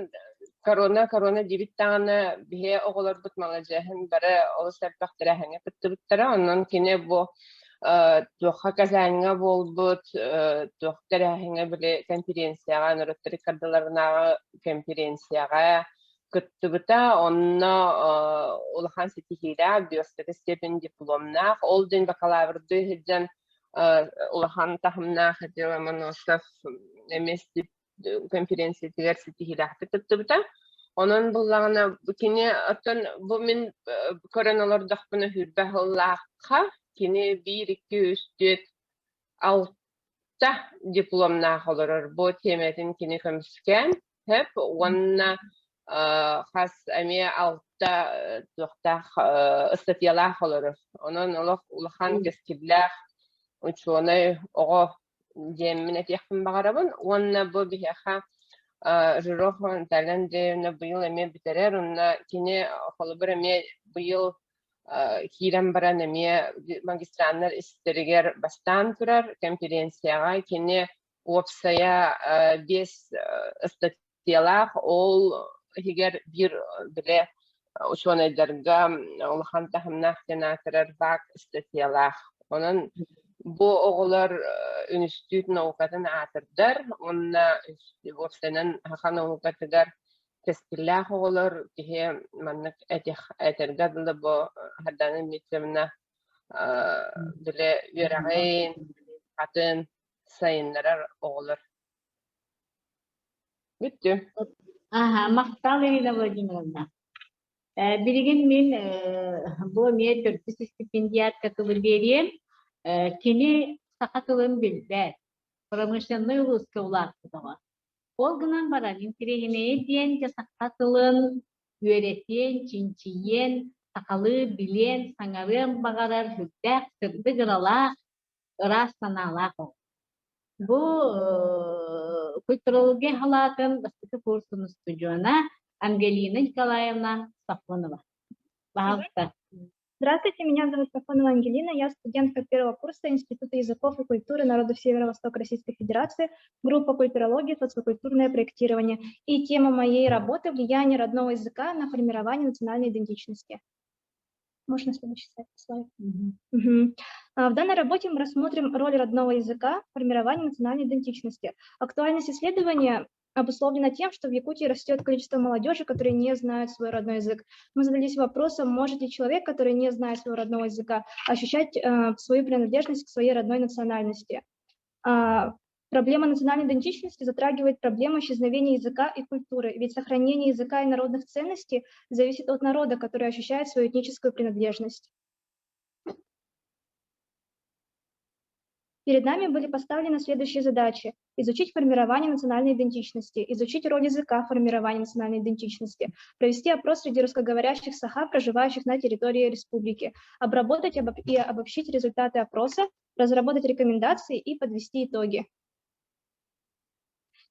корона корона диэбит даҕаны биһи оҕолорбут маладьыаһын бары олус элбэх тэрээһиҥҥэ кыттыбыттара. Онон кини бу туохха Казаньҥа буолбут туох тэрээһиҥҥэ били конференцияҕа норуоттар ыккардыларынааҕы конференцияҕа кыттыбыта. Онно улахан ситиһиилээх биоската степень дипломнаах. Ол день бакалаврдыы сылдьан улахан таһымнаах ити Ломоносов эмиэ конференциятыгар ситиһиилээхтик кыттыбыта. Онон буллаҕына кини оттон бу мин көрөн олордохпуна сүүрбэ сыллаахха кини биир, икки, үс, түөрт, алта дипломнаах олорор. Бу тиэмэтин кини көмүскээн сөп уонна хас эмиэ алта туохтаах ыстатыйалаах олорор. Онон олох улахан кэскиллээх учуонай оҕо диэммин этиэхпин баҕарабын. Уонна бу биһиэхэ Жиров Наталья Андреевна быйыл эмиэ бүтэрэр. Онно кини холобур эмиэ быйыл киирэн баран эмиэ магистраннар истэригэр бастаан турар конференцияҕа кини уопсайа биэс ыстатыйалаах, ол иһигэр биир бile учуонайдарга улахан таһымнаах диэн аатырар ВАК ыстатыйалаах. Онон бу оҕолор үнүстүүт наукатын аатырдар уонна уопсайынан саха наукатыгар кэскиллээх оҕолор киһи маннык этэргэ дылы бу Сардана Дмитриевна бile үөрэҕин, атын сайыннарар оҕолор. Бүттүм. Аха, махтал Ирина Владимировна. Билигин мин бу эмиэ төрдүс стипендиатка тылы биэриэм. Кини саха тылын билбэт, промышленнай улууска улааппыт оҕо. Ол гынан баран, интэриэһинэйэ диэн дьэ саха тылын үөрэтиэн, чинчийиэн, сахалыы билиэн, саҥарыан баҕарар сүрдээх сырдык ыралаах, ыраас санаалаах оҕо. Бу культурология халаатын бастакы курсун устудьуона Ангелина Николаевна Сафонова. Пожалуйста. Здравствуйте, меня зовут Сафонова Ангелина, я студентка первого курса Института языков и культуры народов Северо-Востока Российской Федерации, группа культурологии, социокультурное проектирование. И тема моей работы – влияние родного языка на формирование национальной идентичности. Можно следующий слайд? Угу. В данной работе мы рассмотрим роль родного языка в формировании национальной идентичности. Актуальность исследования обусловлена тем, что в Якутии растет количество молодежи, которые не знают свой родной язык. Мы задались вопросом, может ли человек, который не знает своего родного языка, ощущать свою принадлежность к своей родной национальности. Проблема национальной идентичности затрагивает проблему исчезновения языка и культуры, ведь сохранение языка и народных ценностей зависит от народа, который ощущает свою этническую принадлежность. Перед нами были поставлены следующие задачи. Изучить формирование национальной идентичности, изучить роль языка в формировании национальной идентичности, провести опрос среди русскоговорящих саха, проживающих на территории республики, обработать и обобщить результаты опроса, разработать рекомендации и подвести итоги.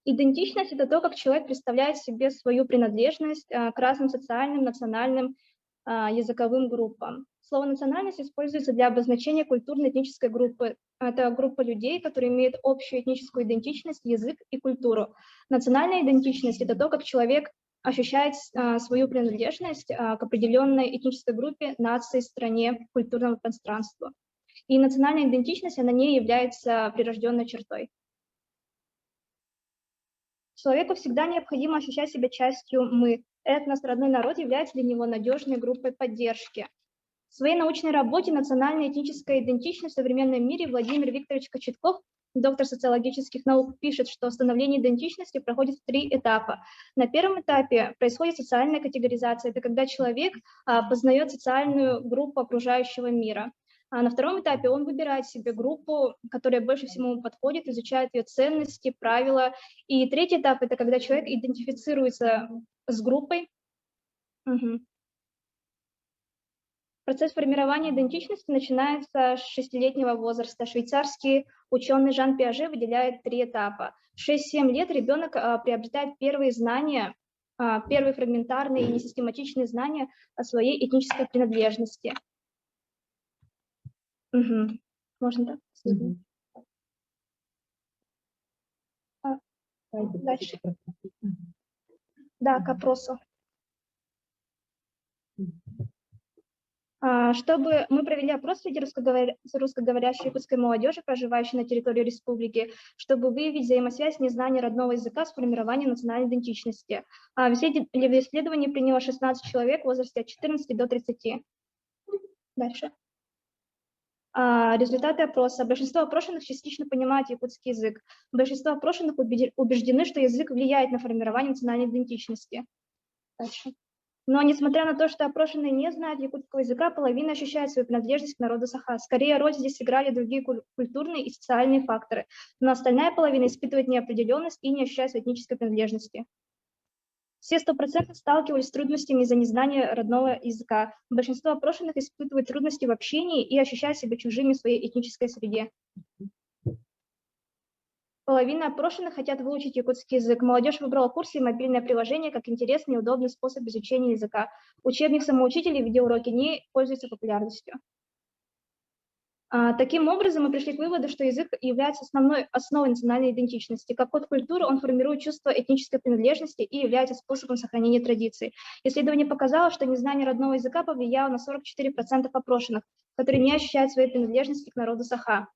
Идентичность – это то, как человек представляет себе свою принадлежность к разным социальным, национальным, языковым группам. Слово «национальность» используется для обозначения культурно-этнической группы. Это группа людей, которые имеют общую этническую идентичность, язык и культуру. Национальная идентичность – это то, как человек ощущает свою принадлежность к определенной этнической группе, нации, стране, культурному пространству. И национальная идентичность, она не является прирожденной чертой. Человеку всегда необходимо ощущать себя частью «мы». Этнос, родной народ является для него надежной группой поддержки. В своей научной работе «Национальная этническая идентичность в современном мире» Владимир Викторович Кочетков, доктор социологических наук, пишет, что становление идентичности проходит в три этапа. На первом этапе происходит социальная категоризация. Это когда человек познает социальную группу окружающего мира. А на втором этапе он выбирает себе группу, которая больше всего ему подходит, изучает ее ценности, правила. И третий этап – это когда человек идентифицируется с группой. Угу. Процесс формирования идентичности начинается с шестилетнего возраста. Швейцарский ученый Жан Пиаже выделяет три этапа. В 6-7 лет ребенок приобретает первые знания, первые фрагментарные и несистематичные знания о своей этнической принадлежности. Угу. Можно так? Угу. А, дальше. Да, к опросу. Чтобы мы провели опрос среди русскоговорящей якутской молодежи, проживающей на территории республики, чтобы выявить взаимосвязь незнания родного языка с формированием национальной идентичности. В исследовании приняло 16 человек в возрасте от 14 до 30. Дальше. Результаты опроса. Большинство опрошенных частично понимают якутский язык. Большинство опрошенных убеждены, что язык влияет на формирование национальной идентичности. Дальше. Но несмотря на то, что опрошенные не знают якутского языка, половина ощущает свою принадлежность к народу Саха. Скорее, роль здесь сыграли другие культурные и социальные факторы. Но остальная половина испытывает неопределенность и не ощущает своей этнической принадлежности. Все 100% сталкивались с трудностями из-за незнания родного языка. Большинство опрошенных испытывают трудности в общении и ощущают себя чужими в своей этнической среде. Половина опрошенных хотят выучить якутский язык. Молодежь выбрала курсы и мобильное приложение как интересный и удобный способ изучения языка. Учебник самоучителей видеоуроки не пользуются популярностью. Таким образом, мы пришли к выводу, что язык является основной основой национальной идентичности. Как код культуры он формирует чувство этнической принадлежности и является способом сохранения традиций. Исследование показало, что незнание родного языка повлияло на 44% опрошенных, которые не ощущают своей принадлежности к народу Саха.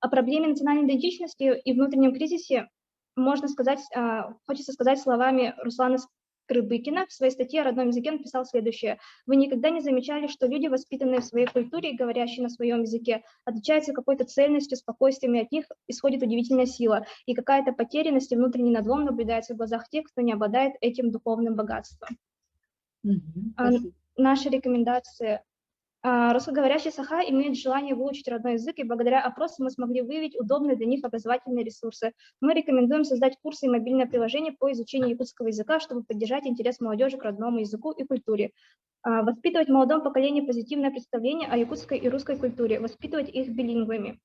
О проблеме национальной идентичности и внутреннем кризисе можно сказать, хочется сказать словами Руслана Скрыбыкина. В своей статье о родном языке он писал следующее. «Вы никогда не замечали, что люди, воспитанные в своей культуре и говорящие на своем языке, отличаются какой-то цельностью, спокойствием, и от них исходит удивительная сила, и какая-то потерянность и внутренний надлом наблюдается в глазах тех, кто не обладает этим духовным богатством». Наши рекомендации. Русскоговорящие Саха имеют желание выучить родной язык, и благодаря опросу мы смогли выявить удобные для них образовательные ресурсы. Мы рекомендуем создать курсы и мобильное приложение по изучению якутского языка, чтобы поддержать интерес молодежи к родному языку и культуре. Воспитывать в молодом поколении позитивное представление о якутской и русской культуре, воспитывать их билингвами.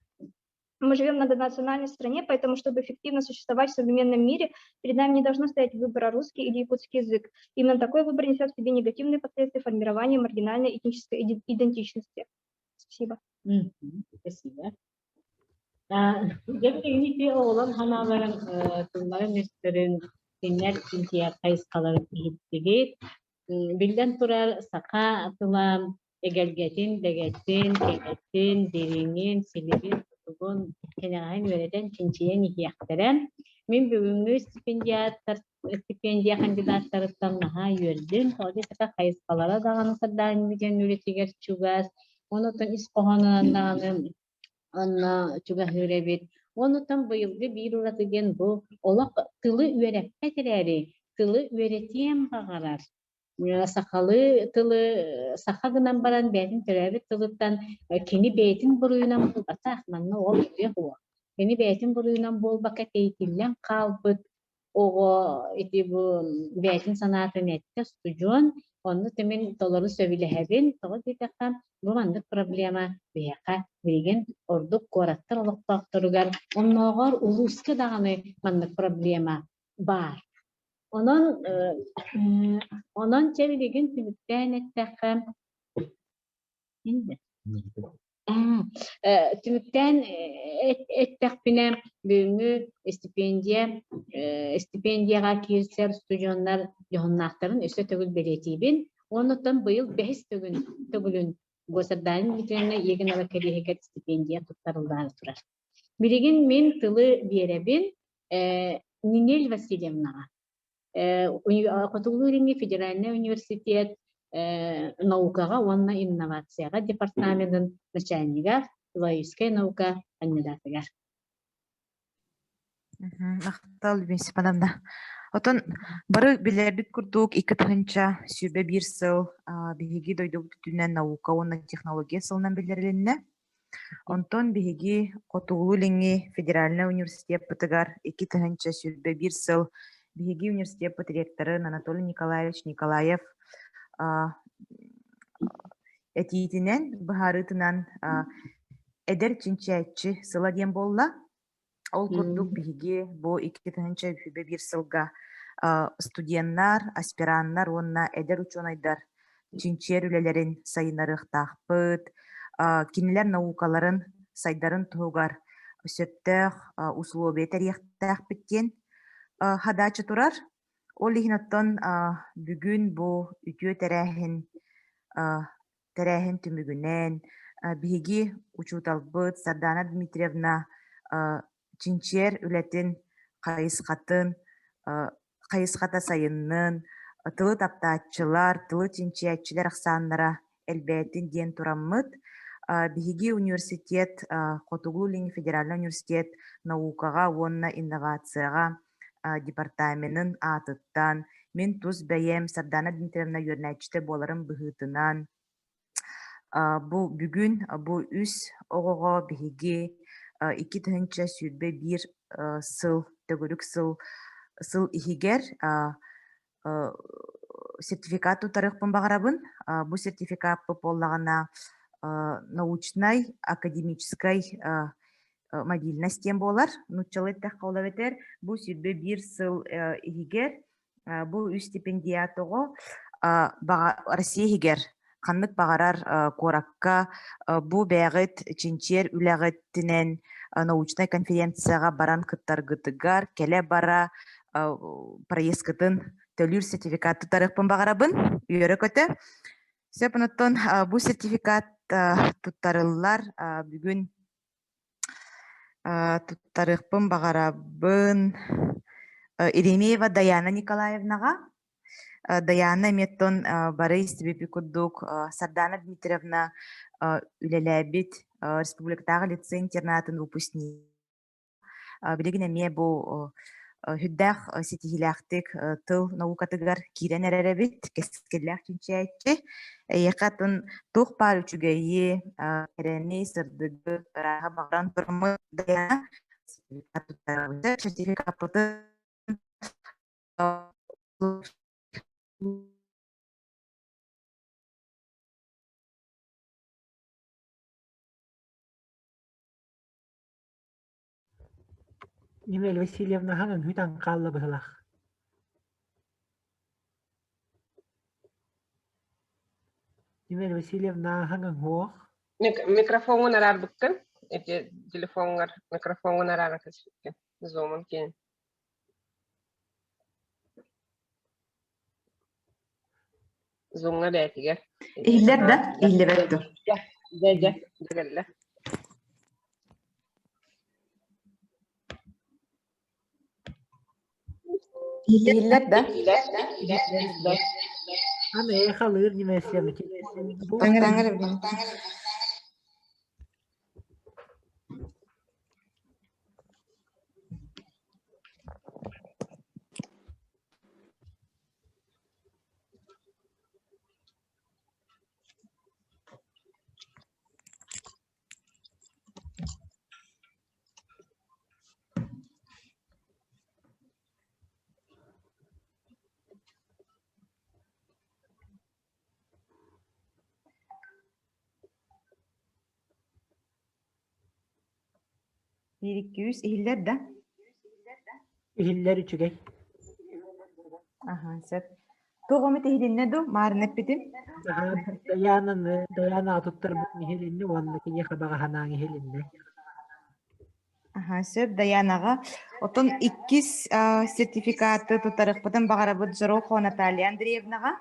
Мы живем в многонациональной стране, поэтому, чтобы эффективно существовать в современном мире, перед нами не должно стоять выбора русский или якутский язык. Именно такой выбор несет в себе негативные последствия формирования маргинальной этнической идентичности. Спасибо. Спасибо. Дьэ билигин оҕолор санааларын тылларын өстөрүн кинилэр чинчийэр хайысхаларын иһиттигит. Биллэн турар, саха тыла эгэлгэтин, дэгэтин, кэрэтин, дириҥин, силигин, тутугун кэнэҕэһин үөрэтэн, чинчийэн иһиэхтэрэ. Мин бүгүҥҥү стипендиаттар стипендия кандидаттарыттан наһаа үөрдүм. Тоҕо диэтэххэ хайысхалара даҕаны сардаанньык диэн үлэтигэр чугас, онуттан ис хоһоонунан даҕаны онно чугаһыыр эбит. Онуттан быйылгы биир ураты диэн бу олох тылы үөрэппэт эрээри, тылы үөрэтиэн баҕарар Сахалыы тылы саха гынан баран бэйэтин төрөөбүт тылыттан кини бэйэтин буруйунан буолбатах, манна ол өйүө суох. Кини бэйэтин буруйунан буолбакка тэйитиллэн хаалбыт оҕо ити бу бэйэтин санаатын эттэ устудьуон, онно мин толору сөбүлэһэбин. Тоҕо диэтэххэ, бу маннык проблема биһиэхэ билигин ордук куораттар олохтоохторугар, оннооҕор улууска даҕаны маннык проблема баар. Онон онон чэ билигин түмүктээн эттэххэ түмүктээн эттэхпинэ бүгүҥҥү стипендия стипендияҕа киирсэр устудьуоннар дьоһуннаахтарын өссө төгүл бэлиэтиибин. Оннуттан быйыл бэһис төгүн төгүлүн Госордайн Дмитриевна Егинова кэриэһигэр стипендия туттарыллаары турар. Билигин мин тылы биэрэбин Нинель Васильевнаҕа. Хотугулуу-Илиҥҥи федеральнай университет наукаҕа уонна инновацияҕа департаменын начальнига, филологическай наука кандидатыгар. Махтал, Любовь Степановна. Отон бары билэрбит курдук 2021 сыл биһиги дойдубут үрдүнэн наука уонна технология сылынан биллэрилиннэ. Онтон биһиги Хотугулуу-Илиҥҥи федеральнай университеппытыгар 2021 сыл биһиги университеппыт ректорын Анатолий Николаевич Николаев этиитинэн, быһаарыытынан эдэр чинчээччи сыла диэн буолла. Ол курдук биһиги бу 2021 сылга студеннар, аспираннар уонна эдэр учуонайдар чинчийэр үлэлэрин сайыннарыахтаахпыт, кинилэр наукаларын сайдарын туһугар сөптөөх условия тэрийиэхтээхпит диэн хадааччы турар. Ол иһин оттон бүгүн бу үтүө тэрээһин Тэрээһин түмүгүнэн биһиги учууталбыт Сардана Дмитриевна чинчийэр үлэтин хайысхатын хайысхата сайыннын, тылы таптааччылар, тылы чинчийээччилэр ахсааннара элбээтин диэн тураммыт, биһиги университет Хотугулуу-Илиҥҥи федеральнай университет наукаҕа уонна инновацияҕа департаменын аатыттан мин тус бэйэм Сардана Дмитриевна үөрэнээччитэ буоларым быһыытынан бу бүгүн бу үс оҕоҕо биһиги 2021 сыл төгүрүк сыл сыл иһигэр сертификат туттарыахпын баҕарабын. Бу сертификаппыт буоллаҕына научнай, академическай мобильность диэн буолар. Нууччалыы эттэххэ ол эбэтэр бу 21 сыл иһигэр бу үс стипендиат оҕо Россия иһигэр ханнык баҕарар куоракка бу бэйэҕит чинчийэр үлэҕитинэн научнай конференцияҕа баран кыттаргытыгар кэлэ-бара проездкытын төлүүр сертификат туттарыахпын баҕарабын үөрэ-көтө. Сөп онуттан бу сертификат туттарыллар бүгүн Туттарыахпын баҕарабын Еремеева Даяна Николаевнаҕа. Даяна эмиэттэн бары истибиппит курдук Сардана Дмитриевна үлэлээбит республикатааҕы лицей-интернатын выпускнига. Билигин эмиэ бу сүрдээх ситиһиилээхтик тыл наукатыгар киирэн эрэр эбит, кэскиллээх чинчийээччи. Эйиэхэ атын туох баар үчүгэйи, кэрэни, сырдыгы, ырааһы баҕаран тураммыт Дайаана сертификаппытын Нинель Васильевна хаҥан үтэн хаалла быһыылаах. Нинель Васильевна хаҥан уох. Микрофоҥҥун араарбыккын? Ити телефоҥҥар микрофоҥҥун араара көспүккүн. Зумун киин. Зумҥа бэйэтигэр. Иһиллэр да? Иһиллибэт дуо? Дьэ, дьэ, дьэ, кэллэ. Иһиллэр да? Аны эхалыыр немесияны Биир икки үс иһиллэр да? Иһиллэр үчүгэй. Аха, сөп. Туох эмит иһилиннэ дуу, маарын эппитим? Дайаананы, Дайаана туттарбыт иһилиннэ уонна киниэхэ баҕа санааҥ иһилиннэ. Аха, сөп, Дайаанаҕа. Оттон иккис сертификаты туттарыахпытын баҕарабыт Жирохова Наталья Андреевнаҕа.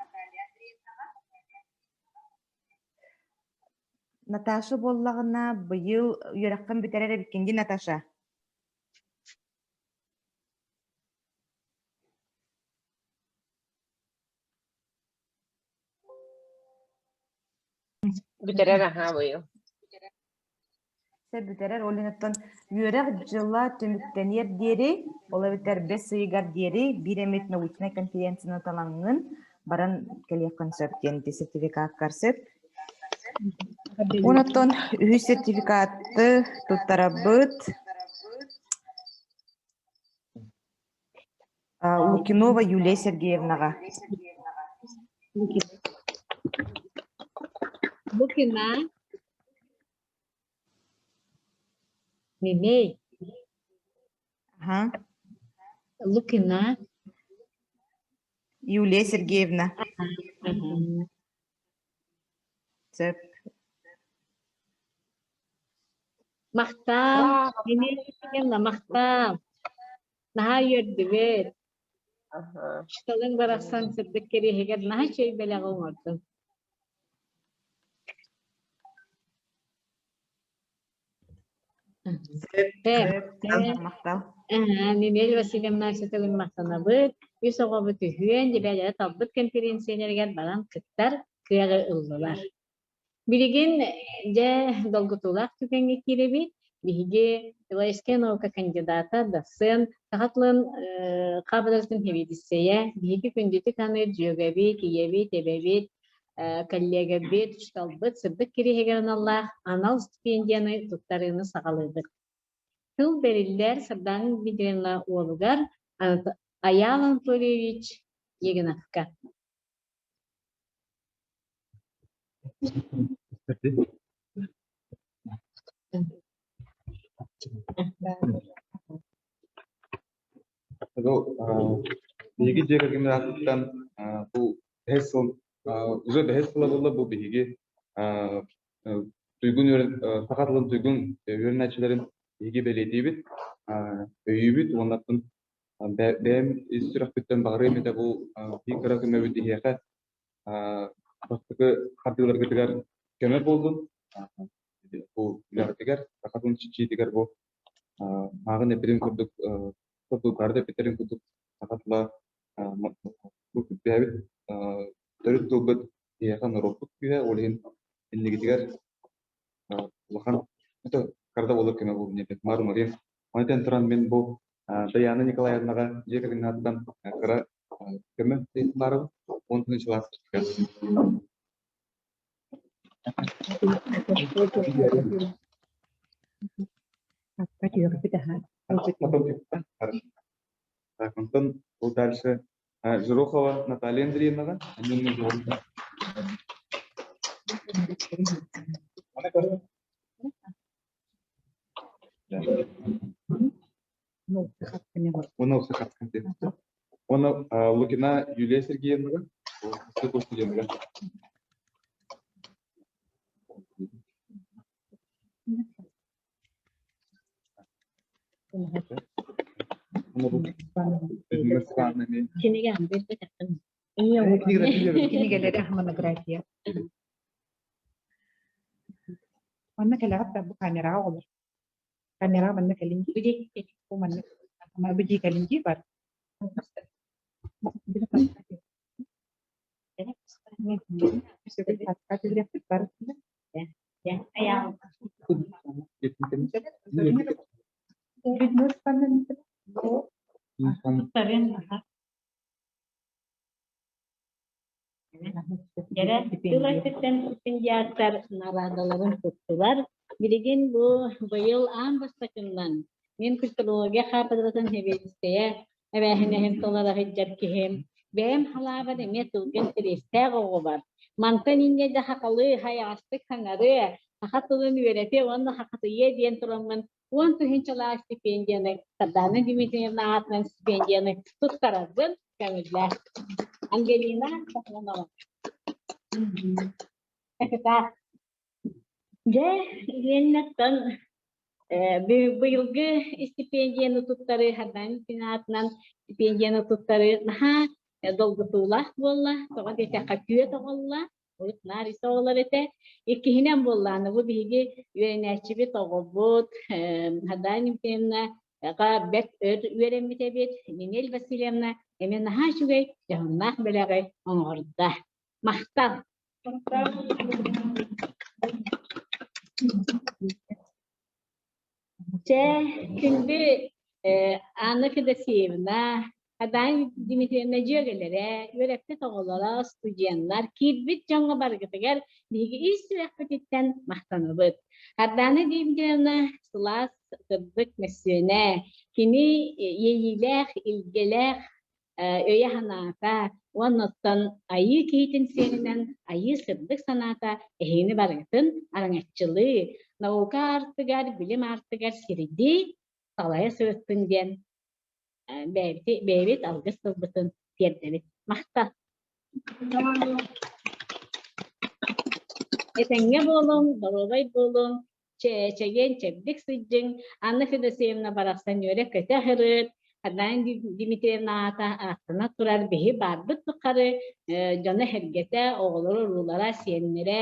Наташа буоллаҕына, быйыл үөрэххин бүтэрэр эбиккин дии, Наташа? Бүтэрэр аһаа быйыл. Сөп бүтэрэр. Ол иһин үөрэх дьыла түмүктэниэр диэри, ол эбэтэр бэс ыйыгар диэри биир эмит научнай конференцияны талаҥҥын баран кэлиэххин сөп диэн ити сертификаккар сөп. Онтон үһүс сертификаты туттарабыт. Лукинова Юлия Сергеевнаҕа. Лукина. Мимей. Ага. Лукина. Юлия Сергеевна. Сөп. Махтал. Мимей махтал. Наһаа үөрдүбүт. Учууталыҥ барахсан сырдык кэриэһигэр наһаа үчүгэй бэлэҕи оҥордуҥ. Махтал. Нинель Васильевна Светлана махтанабыт. Үс оҕобут үһүөн дьэбээлэрэ талбыт конференцияларыгар баран кыттар кыаҕы ыллылар. Билигин дьэ долгутуулаах түгэҥҥэ киирэбит. Биһиги филологическай наука кандидата, доцент, саха тылын хаапыдыратын сэбиэдиссэйэ, биһиги күндүтүк аныыр дьүөгэбит, ийэбит, эбэбит, коллегабит, учууталбыт сырдык кириэһигэр аналлаах анал стипендияны туттарыыны саҕалыыбыт. Тыл бэриллэр Сардаана Дмитриевна уолугар Айаал Анатольевич Егиновка. Биһиги дьиэ кэргэммит аатыттан бу бэһис сыл уже бэһис сыла буолла бу биһиги туйгун саха тылын туйгун үөрэнээччилэрин биһиги бэлиэтиибит, өйүүбүт уонна бэйэм ис сүрэхпиттэн баҕарыам этэ бу биир кыра көмөбүт иһиэхэ бастакы хардыыларгытыгар көмө буоллун. Бу үлэҕитигэр, саха тылын чинчийиитигэр бу мааҕын эппитин курдук, тутулгары да эппиттэрин курдук саха тыла бу бэйэбит төрүт тылбыт биһиэхэ норуоппут күүһэ, ол иһин иннигитигэр улахан карда буолар көмө буолуо диэн маар умарыйан. Онтон туран мин бу Даяна Николаевнаҕа дьиэ кэргэннааттан кыра көмө баарабын. Онтон ичилаах Так, онтон ол дальше Жирохова Наталья Андреевнаҕа Уонна Лукина Юлия Сергеевнаҕа студенныга. Кинигэлэри монография. Манна кэлэҕит да бу камераҕа оҕолор. Камераҕа манна кэлин дии. Бу манна бу дии кэлин дии бар. Дьэрэ, тыл өттүттэн стипендиаттар наҕараадаларын туттулар. Билигин бу быйыл аан бастакыннан мин культурология хаапыдыратын сэбиэдиссэйэ эбээһинэһин толоро сылдьар киһим. Бэйэм халаабар эмиэ тылга интэриэстээх оҕо бар. Мантан инньэ да хахалыы хайаҕастык хаҥарыа, саха тылын үөрэтиэ уонна хахатыйыа диэн тураммын 10 тыһыынчалаах стипендияны Сардаана Дмитриевна аатынан стипендияны туттарарбын көҥүллээх. Ангелина Софронова. Капитан. Дьэ, Леннаттан быйылгы стипендияны туттарыы Сардаана аатынан стипендияны туттарыы наһаа долгутуулаах буолла. Тоҕо диэтэххэ күөт оҕолла. Урут наар ис оҕолор этэ. Иккиһинэн буоллааны бу биһиги үөрэнээччибит оҕобут Сардаана Дмитриевна бэрт өр үөрэммит эбит. Нинель Васильевна эмиэ наһаа үчүгэй дьоһуннаах бэлэҕи оҥордо. Махтал! Чэ, күндү Анна Федосеевна, Адаан Дмитриевна дьүөгэлэрэ, үөрэппит оҕолоро, студеннар, киирбит дьоҥҥо барыгытыгар биһиги ис сүрэхпититтэн махтанабыт. Ардана Дмитриевна сылаас, сырдык мөссүөнэ, кини иэйиилээх, илгэлээх өйө-санаата уонна оттон айыы киһитин сиэринэн айыы сырдык санаата эһигини барыгытын араҥаччылыы, наука аартыгар, билим аартыгар сирдии салайа сырыттын диэн бэйэбит алгыс тылбытын тиэрдэбит. Махтал! Этэҥҥэ буолуҥ, доруобай буолуҥ, чэгиэн чэбдик сылдьыҥ. Анна Федосеевна барахсан үөрэ-көтө аһырыт, Адан Дмитриевна аата ааттана турар биһи баарбыт тухары дьоно-сэргэтэ, оҕолоро, уруулара, сиэннэрэ,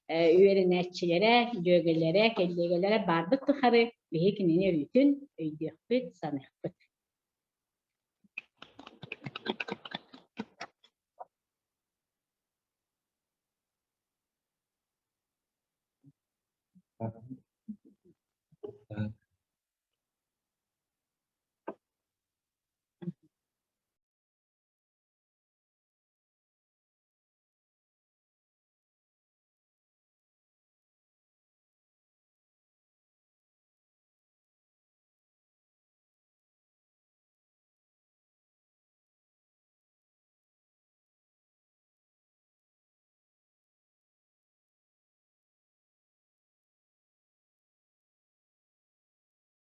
үөрэнээччилэрэ, дьүөгэлэрэ, кэллиэгэлэрэ баарбыт тухары биһи кинини өрүүтүн өйдүөхпүт, саныахпыт.